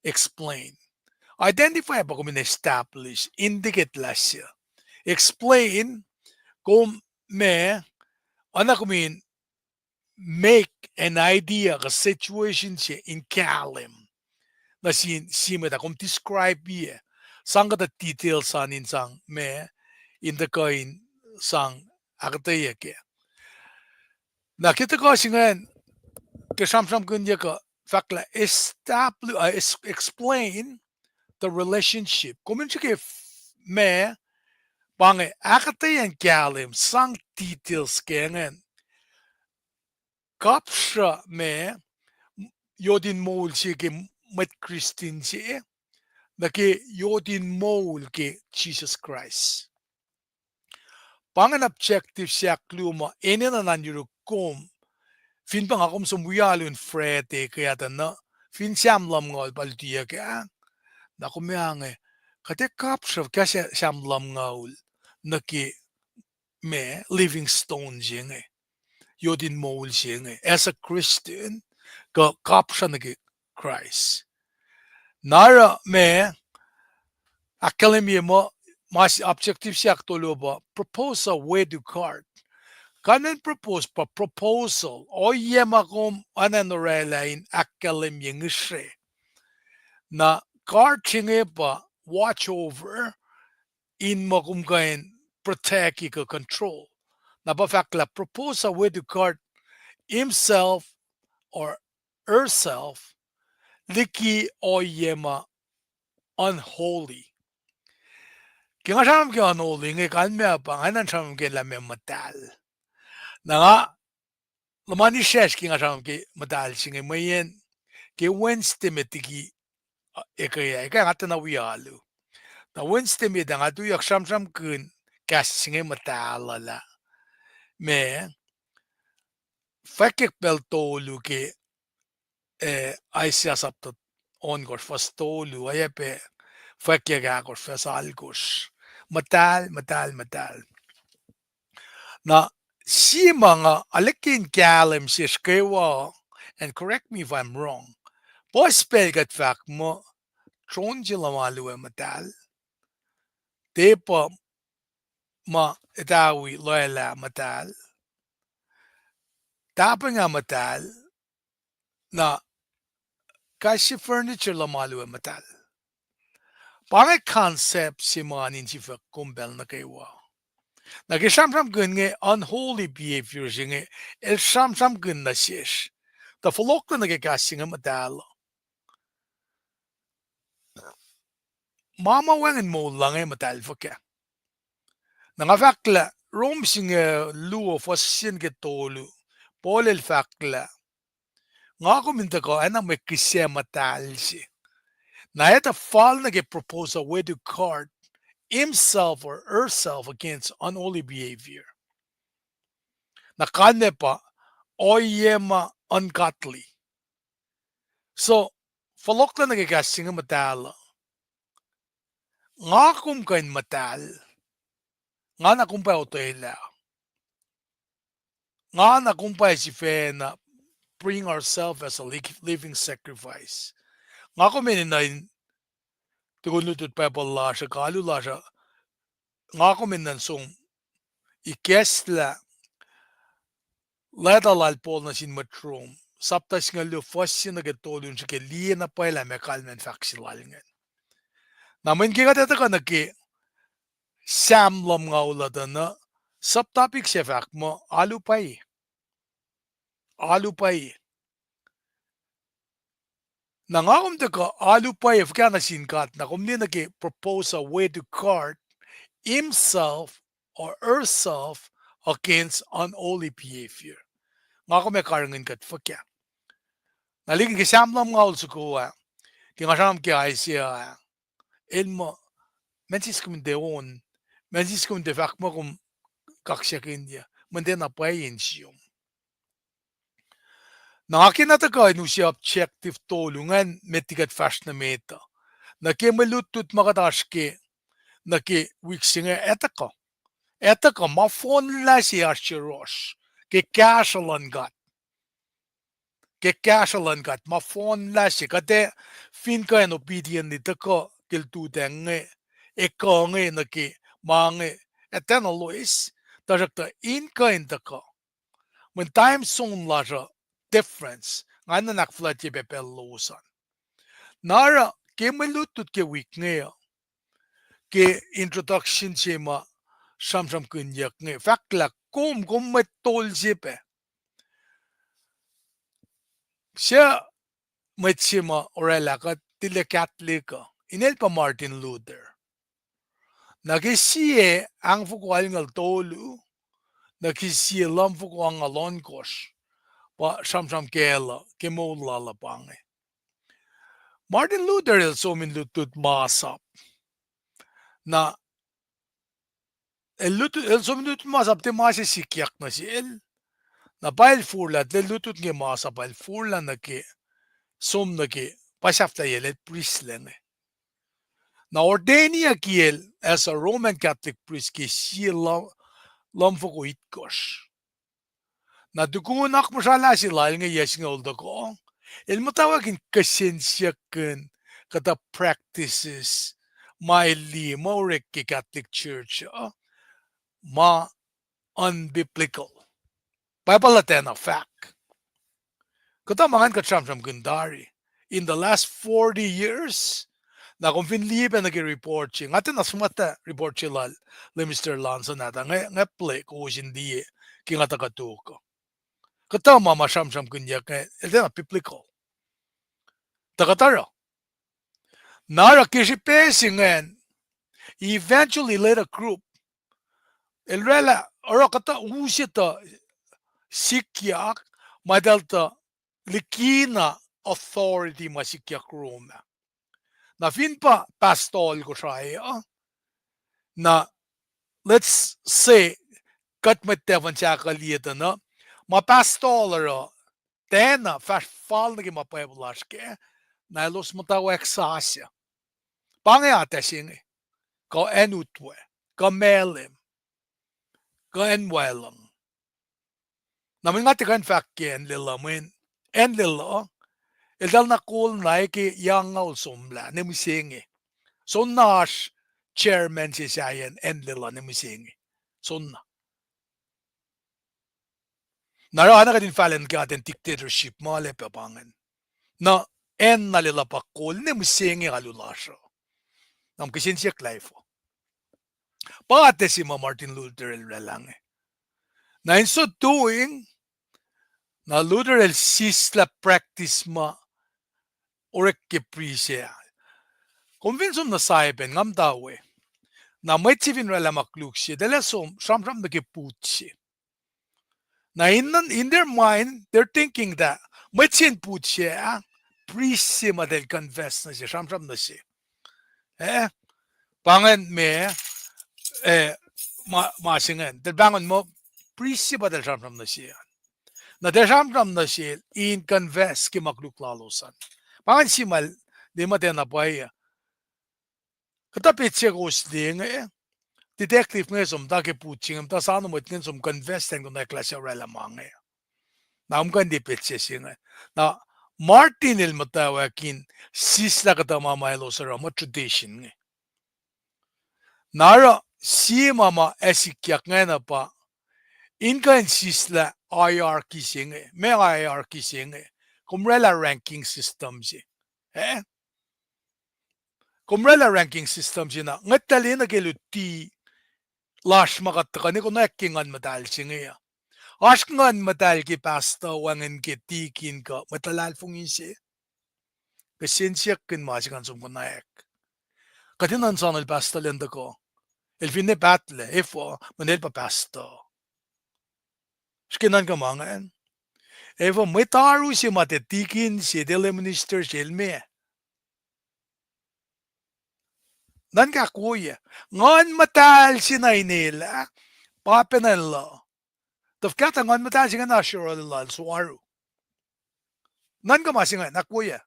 explain. Identify pa kom in establish, indicate lah suc. Explain, kom ma, oacna kom in make an idea kuh situation se in kahlwem nuh sin sie mwet ah, kom describe-i, sang kuhtuh details an in sang ma, in tuhkuh in sang ahkuhtweyac kac. Na ke tuhkuh se ingacn, ke sramsramkihnyuck uh, fahk lah establish, uh, es-, explain the relationship. Kom in srihke f-, ma, pa inge ahkuhtweyac in kahlwem, sang details ke ingacn. Kapsruh ma, yot in moul se ke mwet Kristin se, nuh ke yot in moul ke Jisus Kraist. Pa ingacn objective se ahkluo ma enenuh na yuruk kom, fin pa nga kom som wi alu in Friday ke atuh na, fin Sam lumngaul pa lutiyuck ah, na kom ac inge, kuht ac kapsruh kahs Sam lumngaul nuh ke ma living stone se inge, yot in moul se inge, as a Christian, kuh kapsruh nuh ke Kraist. Na oruh ma, ahkkahlwemye muh, ma s-, objective se ahktolu pa propose a way to God. Kalmacn propose pa proposal, ohiyac ma kom oacna in orwaclah in ahkkahlwemye ngihsre. Na God se inge pa watch over, in ma kom kuh in protect kuh control. Na pa fahk lah propose a way to God himself or herself liki ohiyac ma unholy. Ke nga sramsram ke unholy inge, kalmac pa nga enenuh in sramsram ke lah ma muhtahl. Na nga luhman isracsr ke nga sramsram ke muhtahl se inge mweyen ke Wednesday met liki, uh, ekuh ah, ekuh ah nga tiacna wi alu. Na Wednesday met ah nga tuyak sramsramkihn kahs se inge muhtahl uh lah, ma, fwackyuck pacl tolu ke, eh, Isaiah sapta ohnkohsr fuhs tolu, oacyacpac fwackyuck ahkosr fuhs alkohsr. Muhtahl, muhtahl, muhtahl. Na sie ma nga alekihn kahlwem sesr kwewa, and correct me if I'm wrong, puhs pacl kuht fahk muh tron se luhmalu ac muhtahl, tepuh ma etawi loalah muhtahl, tahpeng ah muhtahl, na kais sie furniture luhmalu ac muhtahl. Pa inge concept se ma in sifil kom pacl nuh kwewa. Na ke sramsramkihn inge unholy behavior se inge, el sramsramkihn nuh sesr tuh fohlohklac nuh ke kahs se inge muhtahl uh, ma ma wacngihn moul uh inge muhtahl fuhkah. Na nga fahk lah Rom singucul luo fuhs sie nuh ke tolu, Paul el fahk lah, nga kom in tuhkuh oacna mwe kihsac muhtahl se. Na etuh fal nuh ke propose a way to guard himself or herself against unholy behavior. Na kalmac pa ohiyac ma ungodly. So, fohlohklac nuh ke kahs se inge muhtahl uh, nga kom kuh in muhtahl, nga na kom pac otwelah, nga na kom pac sifacna bring ourselves as a li-, living sacrifice. Nga kom enenuh in, tukun lutlut Bible lasr uh, kuh alu lasr uh, nga kom enenuh in som ikacslah leta lal Paul nuh sin mwet Rom, sapta singucul luo fuhs sie nuh ke tolu in srihke liye na pwacye lah meac kalmacn fahk se lal ingacn. Na mweyen ke kuht etuh kuh nuh ke Sam lumngaul uh tuh na, subtopic se fahk muh alu pwacye. Alu pwacye. Na nga kom tuhkuh alu pwacye fuhkah nuh sin God, na kom liye nuh ke propose a way to guard himself or herself against unholy behavior. Nga kom ac karihngihn kuht fuhkah. Na liki ke Sam lumngaul soko ah, ke nga sramsram ke Isaiah ah, el muh, meac sis kom in tiac on, meac sis kom in tiac fahk muh kom kaksakihnyuc, mweyen tiacna pwacye insiyom. Na nga kena tuhkuh in use objective tolu ingacn met liki kuht fahsr nuh met uh. Nuh ke mwe lutlut ma kuht oasr ke, nuh ke wik se inge, etuh kuh, etuh kuh ma fohnlah se oasr yohrohsr ke kahsruh luhn God. Ke kahsruh luhn God ma fohnlah se, kuht ac fin kuh in obediently tuhkuh ke lututacng inge, ekuh inge nuh ke ma inge, etuh na loes, tuhsruhktuh in kuh in tuhkuh. Mweyen time zone lasr uh difference, nga nuhnak fuhlwactye pac pacl lowos an. Na oruh ke mwe lutlut ke wik inge uh, ke introduction se ma sramsramkihnyuck inge, fahk lah kom, kom mwet tol se pac. Suc mwet se ma orwaclah kuht tilac Catholic uh, inel pa Martin Luther. Na ke sie angfoko alngucul tolu, nuh ke sie lumfoko angngaul ohnkohsr, pa sramsram kacl uh ke moul lal uh pa inge. Martin Luther el som in lutlut masap. Na el lut-, el som in lutlut masap, tiac ma se sikyak nuh sel. Na pa el forlah, tiac lutlut ke masap, el forlah nuh ke, som nuh ke, pa sahflahiyacl el priest lac inge. Na ordainiyucki el as a Roman Catholic priest ke sie lumfoko itkohsr. Na tukun akmuhsralah se lal inge yac singucul tohkoh, el muhtwacwacack in kihsensiyuckkihn kuhtuh practices ma el liye ma orek ke Catholic Church uh, ma unbiblical. Bible uh tiacna fahk. Kuhtuh ma ingacn kuht sramsramkihn tari in the last forty years. Na kom fin liye pac nuh ke report se, nga tiacna suhmuhta report se lal Lemister Lanson ah, tuh nga, nga play kowos in liye ke nga tuhkuh tok uh. Kuhtuh ma ma sramsramkihnyuck inge, el tiacna biblical. Tuh kuht oruh. Na oruh ke srihpac se ingacn, eventually led a group. El orwaclah, oruh kuhtuh u se tuh, uh, sikyak, ma eltahl tuh likina authority ma sikyak Rome ah. Na fin pa pastor Kosrae uh, na, let's say, kuht mwet Devon sahk liye tuh na, ma pastor oruh, tiacna fahsr fal nuh ke ma Bible lasr kac, na elos muhtwacwacack sasuc. Pa inge atac se inge, kuh acn utwe, kuh malem, kuh acn waclucng. Na mwe nga tiac kuh in fahk ke acn Lelu, mweyen acn Lelu, eltahl na kol na ke yac angngaul somlah, nwe mihsenge. Soenna oasr chairman se sahyacn acn Lelu nwe mihsenge. Soenna. Na oruh oacna kuht in fahlen ke atacn dictatorship ma lwelah pa ingacn. Na acn na Lelu pa kol nwe mihsenge alu lasr uh. Na kihsen siyuck lah efuh. Pa atac se ma Martin Luther el oraclah inge. Na in so doing, na Luther el sislah practice ma orek ke priest ah. Kom fin som nuh Saipan, nga muhta we. Na mwet se fin oraclah ma koluk se, eltahl som sramsram nuh ke put se. Na in, in their mind, they're thinking that mwet se in put se ah, priest se ma eltahl confess nuh se, sramsram nuh se. Eh, pa ingacn me, eh, ma, ma se ingacn, eltahl pahngon muh priest se pa eltahl sramsram nuh se. Na eltahl sramsram nuh sel in confess ke ma koluk lalos an. Pa ingacn sie ma, liye muhtwacn na pwacye. Kuhtuh petsac kowos liye inge, detective inge som muhta ke put se inge, muhta soano mwet inge som confess an konwacack lah suc oraclah ma inge. Na kom kuh in liye petsac se inge. Na Martin el muhtwacwacack in sislah kuhtuh ma ma elos oruh muh tradition inge. Na oruh sie ma ma ac sikyak ingacn pa in kuh in sislah hierarchy se inge, ma hierarchy se inge. Kom oraclah ranking system se. Eh? Kom oraclah ranking system se na, ngwetlah lwen nuh ke luti lasr ma kuht tuhkuh ne konwacack ke Nguhn Muhtahl se inge uh. Oasr Nguhn Muhtahl ke pastor, wacngihn ke tikin kuh mwet luhlahlfongi se. Kihsen siyuck in ma se ingacn som konwacack. Kuht in nuhnsan el pastor lwen tuhkuh. El finne pahtlac, efuh, mweyen el pa pastor. Srihke nuhnkuh ma ingacn. Efuh, mwet oaru se ma tiac tikin se, tiac lay minister se el meac? Nuhnkuh ahkwoyac. Nguhn Muhtahl se na inel ah, pa pacna el uh. Tuh fuhkah tuh Nguhn Muhtahl se ingacn oasr yohrohl lal soaru? Nuhnkuh ma se ingacn, ahkwoyac.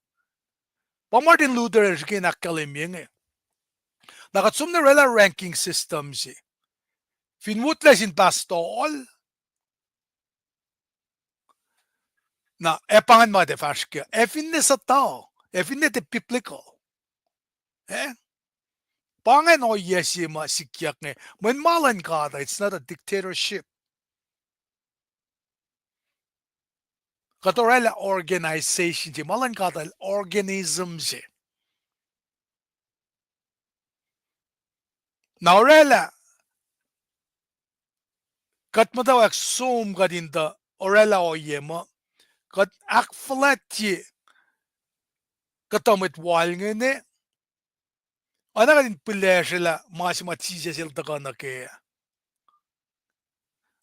Pa Martin Luther el srihke in ahkkahlwemye inge. Na kuht som nuh oraclah ranking system se. Fin wotlac sin pastor, na ac pa ingacn ma tiac fahsr kac. Ac finne suhtuh, ac finne tiac biblical. Eh? Pa ingacn ohiyac se ma sikyak inge. Mweyen ma luhn God uh, it's not a dictatorship. Kuht oraclah organization se, ma luhn God uh organism se. Na oraclah, kuht muhtwacwacack som kuht in tuh oraclah ohiyac muh, kuht ahkfuhlwactye kuhtuh mwet wal ingena, oacna kuht in pihlesrwelah ma se ma Jisus el tuhkuh nuh kac.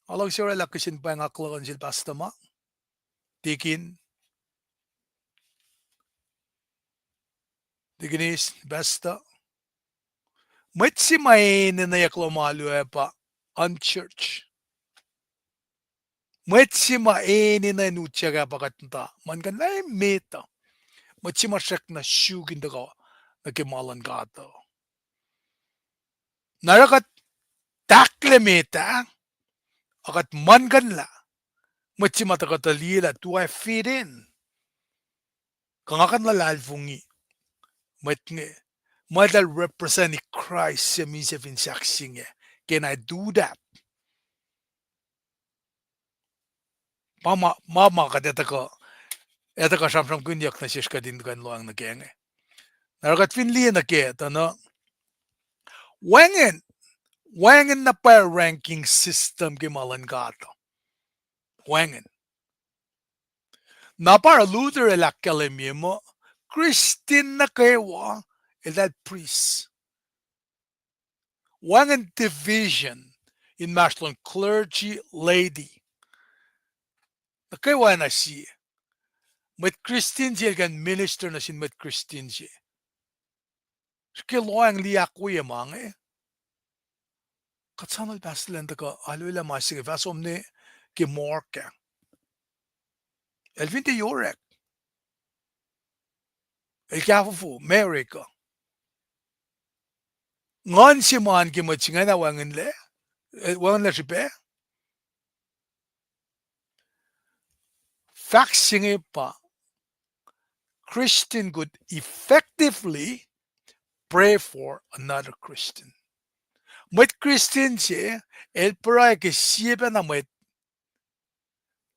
Nga luhngse oraclah kihsen pweng akluhkuhn sel pastor ma, tikin, tikinis, pastor. Mwet se ma enenuh yak lohm alu ah pa unchurched. Mwet se ma enenuh in utyak ah pa kuht muhta muhlkuhnlah met uh. Mwet se ma srackna suk in tuhkuh nuh ke ma luhn God uh. Na oruh kuht tahklac met ah, a kuht muhlkuhnlah mwet se ma tuhkuh tuh liye lah do I fit in? Kuh nga kuh in luhlahlfongi mwet inge, ma eltahl represent Kraist se misac fin sahk se inge? Can I do that? Pa ma, ma, ma kuht etuh kuh, etuh kuh sramsramkihnyuck nuh sesr kuht in kuh in lohacng nuh kac inge. Na oruh kuht fin liye nuh kac tuh na, wacngihn, wacngihn na pwacr ranking system ke ma luhn God. Wacngihn. Na pa oruh Luther el ahkkahlwemye muh Christian nuh kwewa eltahl priest. Wacngihn division inmahsrlon clergy, laity. Nuh kwewa na sie. Mwet Kristin se el kuh in minister nuh sin mwet Kristin se. Srihke lohacng liye ahkwoye ma inge. Kuht soano el pahslah in tuhkuh alu lah ma se inge fah som nuh ke Mark ah. El fin tiac orek. El kahfofo, Mary kuh. Nguhn se ma an ke mwet se ingacn wacngihnlac, eh, wacngihnlac srihpac. Fahk se inge pa, Christian could effectively pray for another Christian. Mwet Kristin se, el pruhe ke sie pacna mwet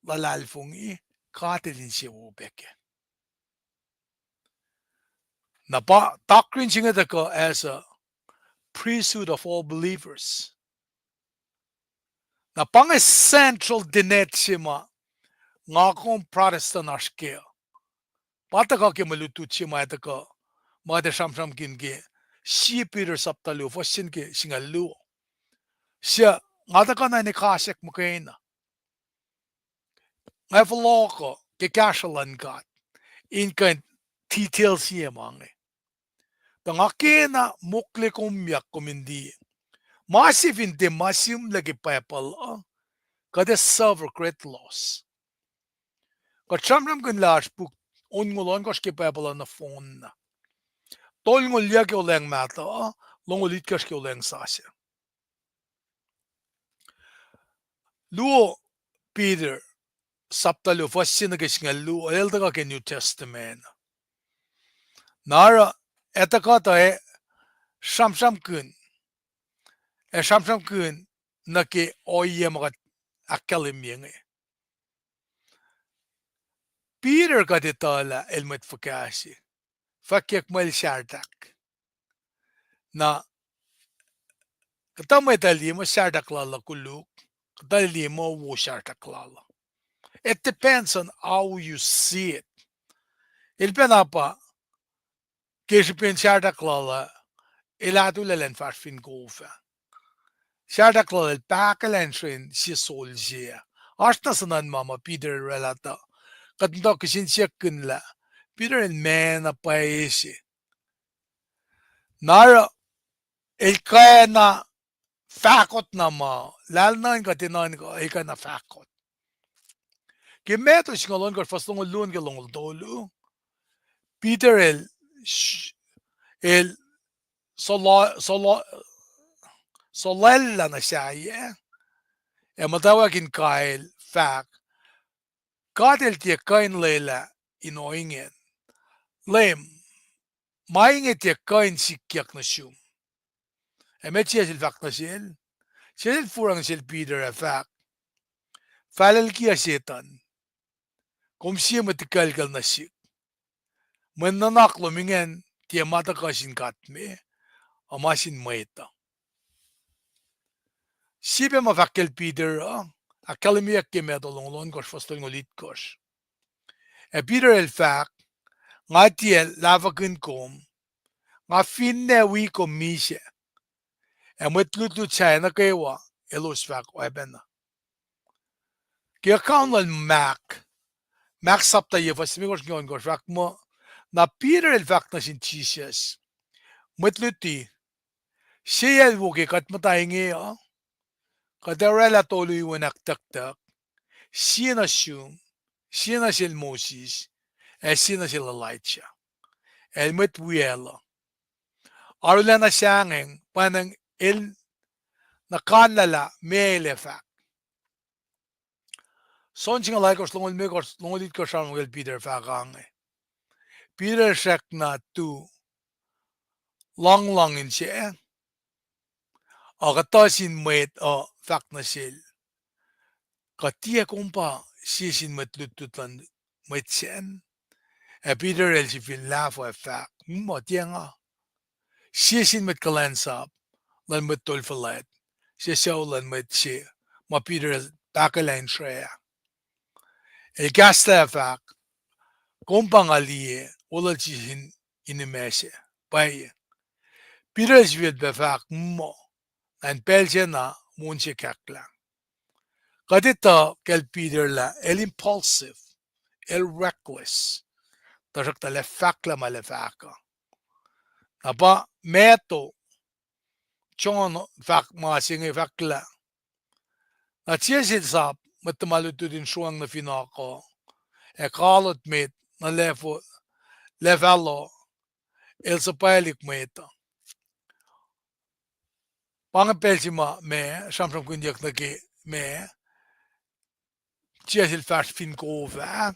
luhlahlfongi, God El insewowo pac kac. Na pa doctrine se inge tuhkuh as a priesthood of all believers. Na pa inge central tenet se ma nga kom Protestant oasr kac. Pa tuhkuh ke mwe lutlut se ma tuhkuh, ma kuht ac sramsramkihn ke Sie Peter sapta luo, fuhs se nuh ke singucul luo. Suc nga tuhkuh na in ekasack muhkwena. Nga fohlohkuh ke kahsruh luhn God in kuh in detail sie ma inge. Tuh nga kena mokle komyak kom in liye. Ma se fin tiac ma sihmlac ke Bible uh, kuht ac suffer great loss. Kuht sramsramkihn lah oasr puk onngoul ohnkohsr ke Bible uh nohfohn na. Tolngoul yuc ke olweacng mahtuh, longoul itkohsr ke olweacng sasuc. Luo Peter, sapta luo, fuhs se nuh ke singucul luo, el tuhkuh ke New Testament. Na oruh, ac tuhkuh tuh ac sramsramkihn, ac sramsramkihn nuh ke ohiyac ma kuht ahkkahlwemye inge. Peter kuht etuh lah el mwet fuhkah se, fwackyuck muh el sahrtahk. Na, kuhtuh mwet uh liye muh sahrtahk lal uh koluk, kuhtuh liye muh wo sahrtahk lal uh. It depends on how you see it. El pacna pa, ke srihpen sahrtahk lal uh, el atulac elan fahsr fin kof ah. Sahrtahk lal el pahkelah in sren sie sol se ah. Oasr na suhnuhn ma ma Peter el oraclah tuh, kuht muhta kihsen siyuck kihn lah, Peter el mena pwacye se. Na oruh, el kwacna fahkot na ma, lahlnuhn kuht enenuh in kuh, el kwacna fahkot. Ke Matthew singucul ohnkohsr fuhs longoul luo nuh ke longoul tolu, Peter el, el solo-, solo-, solwaclah nuh sahyac, ac muhtwacwacack in kael fahk, God El tiac kuh in lwelah in ohingacn. Leum, ma inge tiac kuh in sikyak nuh sum. Ac met sie sel fahk nuh sel, sie sel forang sel Peter ac fahk, Falel kiyac Setuhn, kom sie mwet ikuclkucl nuh sihk. Mwe nuhnak lom ingacn tiac ma tuhkuh sin God me, a ma sin mwet uh. Sie pac ma fahk kacl Peter uh, ahkkahlwemyeyuck ke Matthew longoul ohnkohsr fuhs tolngoul itkohsr. Ac Peter el fahk, nga tiac lahfwekihn kom, nga finne wi kom misac, ac mwet lutlut sahyac nuh kwewa elos fahk oacpacna. Ke account lal Mark, Mark sapta yac fuhs limekohsr nuh ke ohnkohsr fahk muh, na Peter el fahk nuh sin Jisus, Mwet luti, seyacl wo ke kuht muhta inge uh, kuht oraclah tolu iwen ahktucktuck, sie nuh sum, sie nuh sel Moses, ac sie nuh sel Elijah. El mwet wiyacl uh. Arulacna sahngweng, pwacnwacng el nuh kanlah lah meac el ac fahk. John singucul alkosr, longoul limekohsr, longoul itkohsr, sramsram kacl Peter fahk ange. Peter srackna tu luhngluhng inse, ac kuhtuh sin mwet uh fahk nuh sel, kuh tiac kom pa sie sin mwet lutlut luhn mwet sacn? Ac Peter el sifil lahfuh ac fahk, muh tiac nga. Sie sin mwet kuhlwacnsap luhn mwet tol fuhlwact, se sucu luhn mwet se ma Peter el pahkelah in srwac ah. El kahslah ac fahk, kom pa nga liye, olwacl sie sin inima sac, pwacye. Peter el sifilpac fahk, muh, na in pacl sacna, mon se kahklah. Kuht etuh kacl Peter lah el impulsive, el reckless. Tuhsruhktuh el ac fahklah ma el ac fahk uh. Na pa Matthew, John fahk ma se inge fahk lah, na sie sel sap mwet tuhma lutlut in sroang nuh fin oak uh, ac kalot met nuh lef-, lefal uh, el suhpwaclihk mwet uh. Pa inge pacl se ma, ma sramsramkihnyuck nuh ke ma, sie sel fahsr fin kof ah,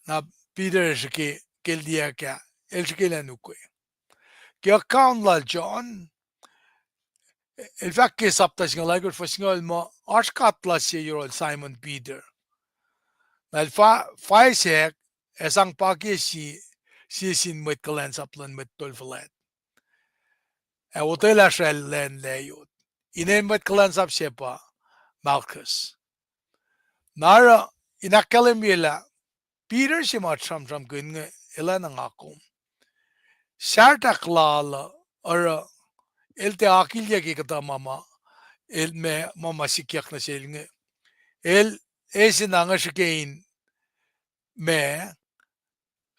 na Peter srihke, ke el liyacack ah, el srihke lah ukwe. Ke account lal John, el fahk ke sapta singucul alkosr fuhs singucul muh oasr katla se yohrohl Simon Peter. Na el fa-, faisack, ac sang pakiyac sie, sie sin mwet kuhlwacnsap luhn mwet tol fuhlwact. Ac otwelah sracl lwen layot. Inen mwet kuhlwacnsap se pa Malchus. Na oruh, in ahkkahlwemye lah Peter se ma sramsramkihn inge, el ac nuh nga kom. Sartahk lal uh, oruh, el tiac akilyac ke kuhtuh ma ma, el ma, ma ma sikyak nuh sel inge. El, e se na nge srihke in ma,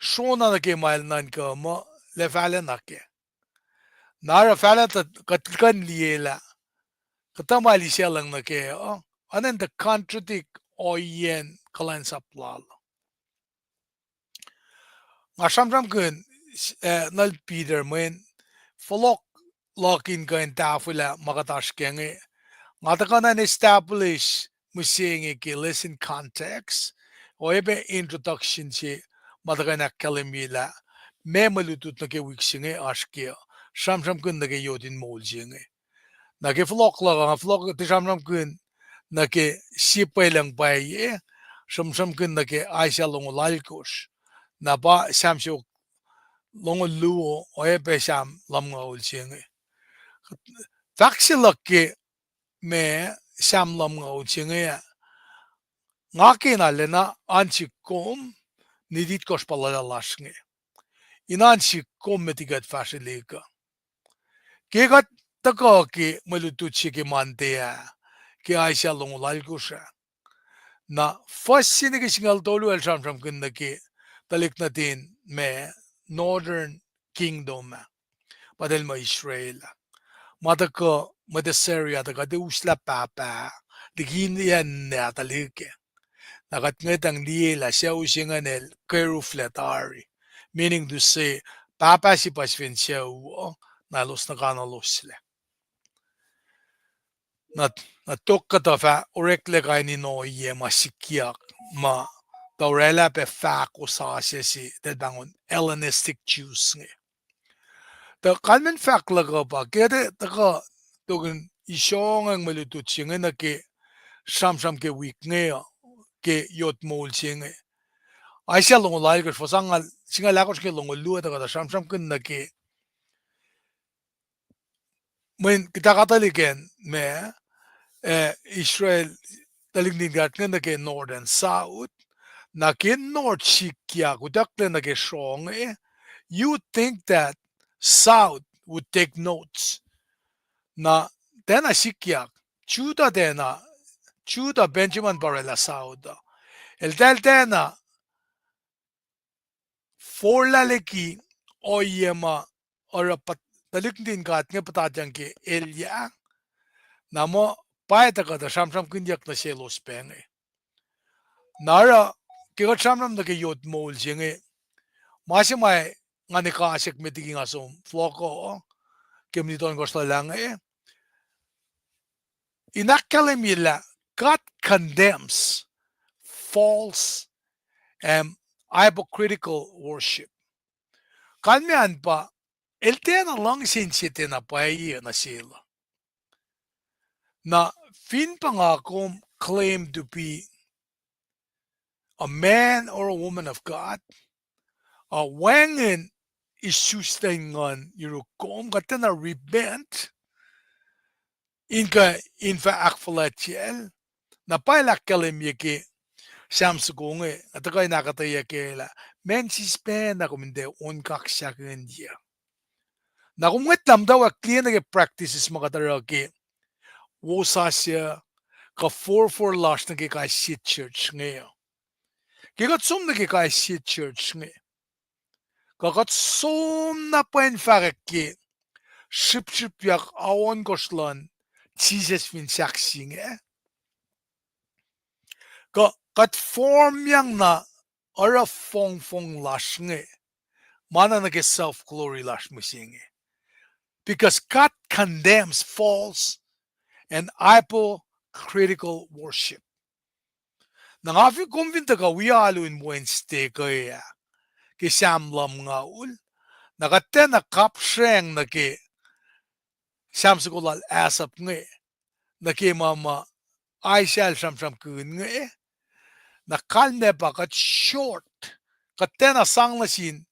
srona nuh ke ma el nuhnkuh muh, lah fahlac na kac. Na oruh fahlac tuh kuht kuh in liye lah kuhtuh ma el isaclacng nuh kac uh, oacna in tuh contradict ohiyacn kuhlwacnsap lal. Nga sramsramkihn, eh, nuhl Peter mweyen fohlohk luhk in kuh in tahfwelah ma kuht oasr kac inge. Nga tuhkuh na in establish mihsenge ke lesson context, oacyacpac introduction se ma tuhkuh in ahkkahlwemye lah meac mwe lutlut nuh ke wik se inge oasr kac uh, sramsramkihn nuh ke yot in moul se inge. Na ke fohlohk luhk uh, nga fohlohk tiac sramsramkihn nuh ke sie pwelucng pwacye, sramsramkihn nuh ke Isaiah longoul alkosr. Na pa Sam siofok longoul luo, oacyacpac Sam lumngaul se inge. Fahk se luhk ke ma Sam lumngaul se inge ah, nga kena lacna an sihk kom, nitit kohsr pa luhlah lasr inge. In an sihk kom met liki kuht fahsrwelihk uh. Ke kuht tuhkuh ke mwe lutlut se ke Monday ah, ke Isaiah longoul alkosr ah, na fuhs se nuh ke singucul tolu el sramsramkihn nuh ke tuhlihk nuhtin ma Northern Kingdom ah, pa eltahl muh Israel ah. Ma tuhkuh mwet Assyria tuhkuh tiac uslah pahpah liki yac ninac tuhlihk ah. Na kuht ngwetacng liye lah sucu se ingacn el keruflac tari. Meaning to say, pahpah se pa sifacn sucu uh, na elos nuhkanuhloslah. Na, na tok kuhtuh fah oreklac kain in ohiyac ma sikyak, ma tuh oraclah pac fahk wosasuc se eltahl pahngon Hellenistic Jews inge. Tuh kalmacn fahk luhk uh pa ke tuh, tuhkuh, tukun isongacng mwe lutlut se inge nuh ke sramsram ke wik inge uh, ke yot moul se inge. Isaiah longoul alkosr, fuhs singucul ahkosr ke longoul luo, tuhkuh tuh sramsramkihn nuh ke mweyen kuht ahkuhtweyac ke ma, eh, Israel, tuhlihk nuhtin God inge nuh ke north and south, na ke north sikyak, utucklac nuh ke srong, eh, you think that south would take notes. Na tiacna sikyak, Judah tiacna, Judah, Benjamin pa oraclah south uh. Eltahl tiacna forlah liki ohiyac ma oruh tuhlihk nuhtin God inge puhtatyang ke elyah. Na muh pa tuhkuh tuh sramsramkihnyuck nuh selos pac inge. Na oruh ke kuht sramsram nuh ke yot moul se inge, ma se ma ngan ekasack met liki nga som fohlohk uh ke mni tohn kosrlahlah inge, in ahkkahlwemye lah God condemns false and hypocritical worship. Kalmac an pa, el tiacna luhngse inse tiacna pwacye nuh sel uh. Na fin pa nga kom claim to be a man or a woman of God, uh, wacngihn isuslac in nguhn yuruk kom, kuht tiacna repent in kuh in fah ahkfuhlwactyacl. Na pa el ahkkahlwemye ke Sam soko inge, tuhkuh in ahkuhtweyac kac lah, man sispac na kom in tiac on kaksakihnyuc. Na kom ngwetlah muhtwacwacack liye nuh ke practices ma kuht oruh ke wosasuc, kuh forfor lasr nuh ke kais sie church inge uh. Ke kuht som nuh ke kais sie church inge, kuh kuht som na pwacn fahkwack ke srihpsrihpyak ohnkohsr luhn Jisus fin sahk se inge, kuh kuht formyang na oruh fongfong lasr inge, ma na nuh ke self-glory lasr mihsenge. Because God condemns false and hypocritical worship. Na nga fin kom fin tuhkuh wi alu in Wednesday kuh ah, ke Sam lumngaul, na kuht tiacna kapsreng nuh ke Sam soko lal Asaph inge, nuh ke ma ma Isaiah el sramsramkihn inge, na kalmac pa kuht short, kuht tiacna sang nuh sin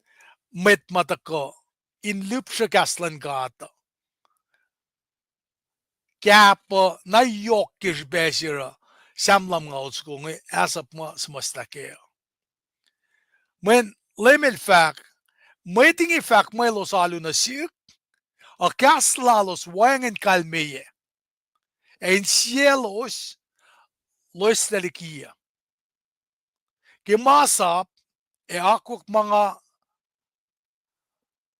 mwet ma tuhkuh in lihpsre kahs luhn God uh. Kahp uh na yohk ke srihpac se oruh Sam lumngaul soko inge Asaph ma suhmuhslah kac uh. Mweyen Leum el fahk, mwet inge fahk muh elos alu nuh sihk, a kahs lalos wacngihn kalmeyac, ac insiyaclos loeslac liki uh. Ke masap ac akwuck ma nga,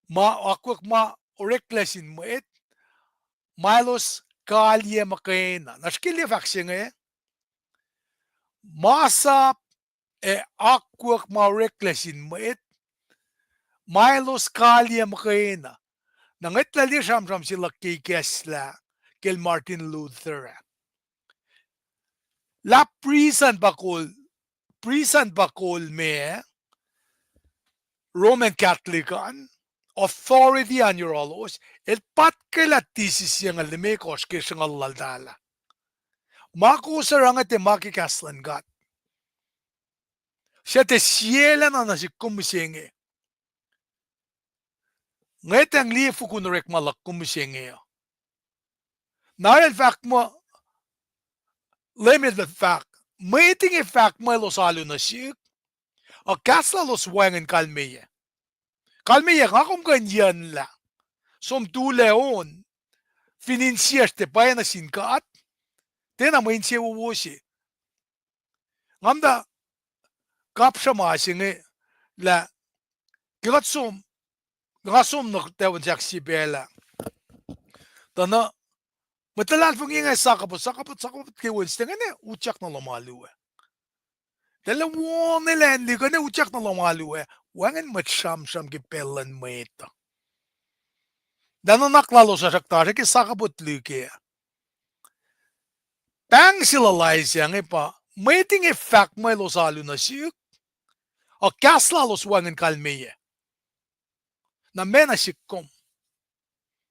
ma akwuck ma oreklac sin mwet, ma elos kaliyac muhkwena. Na srihke liye fahk se inge, masap ac akwuck ma oreklac sin mwet, ma elos kaliyac muhkwena. Na ngwetlah liye sramsram se luhk ke ikacslah kacl Martin Luther ah. Lah prison pa kol, prison pa kol ma Roman Catholic an, authority an yohrohlos, el patkwelah thesis se inge limekohsr ke sruhnguhl laltahl ah. Ma kowos oruh inge tiac ma ke kahs luhn God. Suc tiac sielacna nuh sihk kom mihsenge. Ngwetacng liye fokun orekma luhk kom mihsenge uh. Na el fahk muh, Leum el fahk, mwet inge fahk muh elos alu nuh sihk, a kahs lalos wacngihn kalmeyac. Kalmeyac nga kom kuh in yucnlah. Som tulac on, fin insiyacsr tiac pwacye nuh sin God, tiacna mwe insewowo se. Nga muhta kapsra ma se inge lah ke kuht som, nga som nuh tafuhn sahk sie pacl ah. Tuh na mwet luhlahlfongi inge sakapot, sakapot, sakapot ke Wednesday inge, utyak nuh lohm alu ah. Tahl won elan liye kuh na utyak nuh lohm alu ah, wacngihn mwet sramsram ke pacl luhn mwet uh. Lah nuhnak lalos ah srackna srihke sakapot luke ah. Pahng se luhn Isaiah inge pa, mwet inge fahk muh elos alu nuh sihk, a kahs lalos wacngihn kalmeyac. Na meac nuh sihk kom?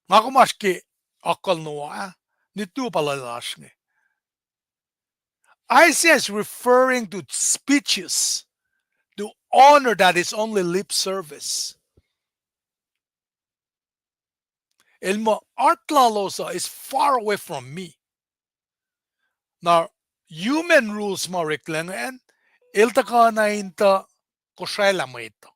Nga kom oasr ke akucl Noah ah, nitlu pa lal oasr inge. Isaiah is referring to speeches to honor that is only lip service. El muh heart lalos uh is far away from me. Na human rules ma oreklac ingacn, el tuhkuh na in tuh kosraclah mwet uh.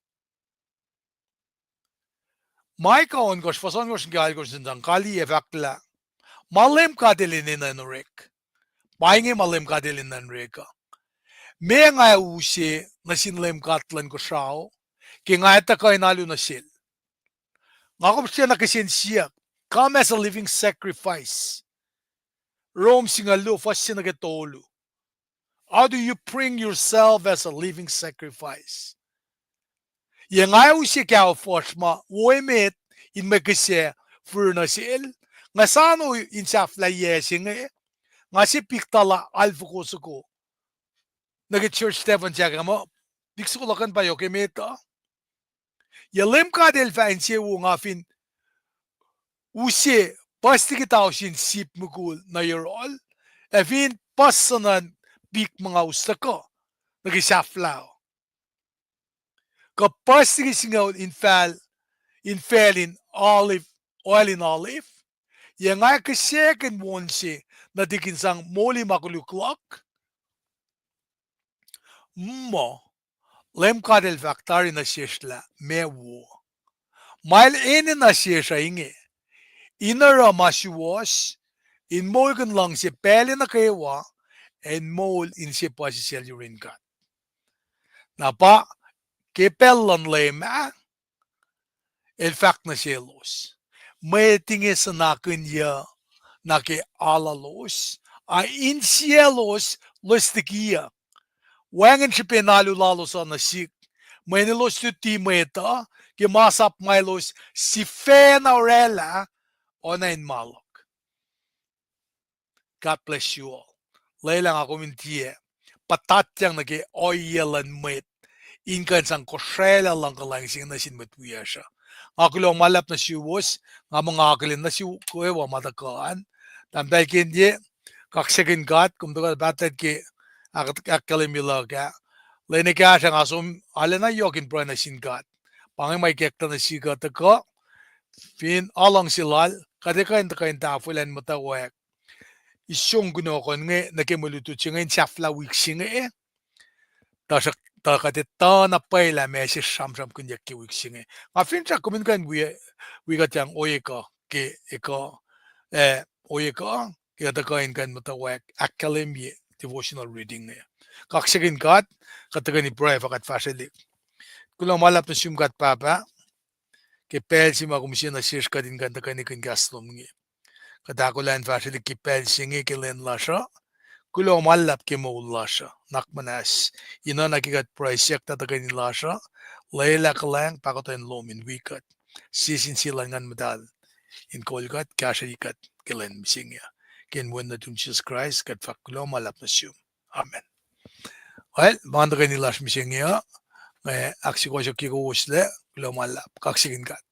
Micah ohnkohsr, fuhs ohnkohsr nuh ke alkohsr in sang kaliyac fahk lah, ma Leum God El enenuh in orek, pa inge ma Leum God El enenuh in orek uh. Meac nga ac use nuh sin Leum God luhn kosrao, ke nga ac tuhkuh in alu nuh sel? Nga kom srihke na kihsen siyuck, come as a living sacrifice. Rom singucul luo fuhs se nuh ke tolu. How do you bring yourself as a living sacrifice? Yac nga ac use kaofosr ma wo emet in mwe kihsac fihrihr nuh sel? Nga soano in sahflahiyac se inge, nga se pik tala alfoko soko nuh ke church tafun sahk ah muh, pik soko luhkuhn pa yohk emet uh. Yac Leum God El fah insewowo nga fin use puhs liki tausin sip mukul nuh yohrohl, ac fin puhs suhnuhn pik ma nga us tuhkuh nuh ke sahflah uh? Kuh puhs liki singucul in facl, in facl in olive, oil in olive? Yac nga ac kihsackuhn won se nuhtihk in sang moli ma koluk luhk? Muh, Leum God El fahk tari nuh sesr lah meac wo. Ma El enenuh sesr uh inge, in oruh ma suwohs, in moulkihn luhngse pacl nuh kwewa, in moul inse puhsisacl yurin God. Na pa ke pacl luhn Leum ah, el fahk nuh selos, mwet inge suhnakihnyac nuh ke alulos, a insiyaclos loes likiyuck. Wacngihn srihpen alu lalos uh nuh sihk, mweyen elos luti mwet uh ke masap ma elos sifacna oraclah, oacna in ma luhk. God bless you all. Lwelah nga kom in tiac puhtatyang nuh ke ohiyac luhn mwet in kuh in sang kosraclah luhngkuhlwacng se inge nuh sin mwet wiyacsr uh. Nga kuloh ma luhlahp nuh suwos, nga muh nga akihlen nuh sum kwewa ma tuhkuh an. Tahmtahel Kenye, kaksakihn God, kom tuhkuh pahtlac ke ahk-, ahkkahlwemye luhk ah. Lwen ekahsr ah nga som arulacna yohk in pruhe nuh sin God. Pa inge ma ikacklah nuh sihk uh tuhkuh, fin aluhngse lal, kuht ac kuh in tuhkuh in tahfwelah in muhtwacwacack isong kunohkohn inge nuh ke mwe lutlut se inge in sahflah wik se inge, tuhsruhk tuh kuht etuh na pwacye lah ma se sramsramkihnyuck ke wik se inge. Nga finsrak kom in kuh in wi, wi kuhtyang ohiyac kuh ke ekuh, eh, ohiyac kuh ke kuht tuhkuh in kuh in muhtwacwacack ahkkahlwemye devotional reading inge. Kaksakihn God, kuht tuhkweni pruhe fah kuht fahsrwelihk. Kuloh ma luhlahp nuh sum God Pahpah, ke pacl se ma kom use nuh sesr kuht in kuh in tuhkweni kihn kahs lom inge. Kuht ahkolah in fahsrwelihk ke pacl se inge ke lwen lasr uh. Kuloh ma luhlahp ke moul lasr uh, nuhnak muhnahs. Enough na ke kuht pruhe siyuck na tuhkweni lasr uh, lwelah kuhlwacng pahkotwen lom in wi kuht. Sie sin sie luhn Nguhn Muhtahl in kol kuht, kahsruhi kuht ke lwen mihsenge uh. Ke inen Wen nuhtum Jisus Kraist, kuht fahk kuloh ma luhlahp nuh sum. Amen. Well, ma tuhkweni lasr mihsenge uh, nga ahksukohsohkye kowoslac, kuloh ma luhlahp, kaksakihn God.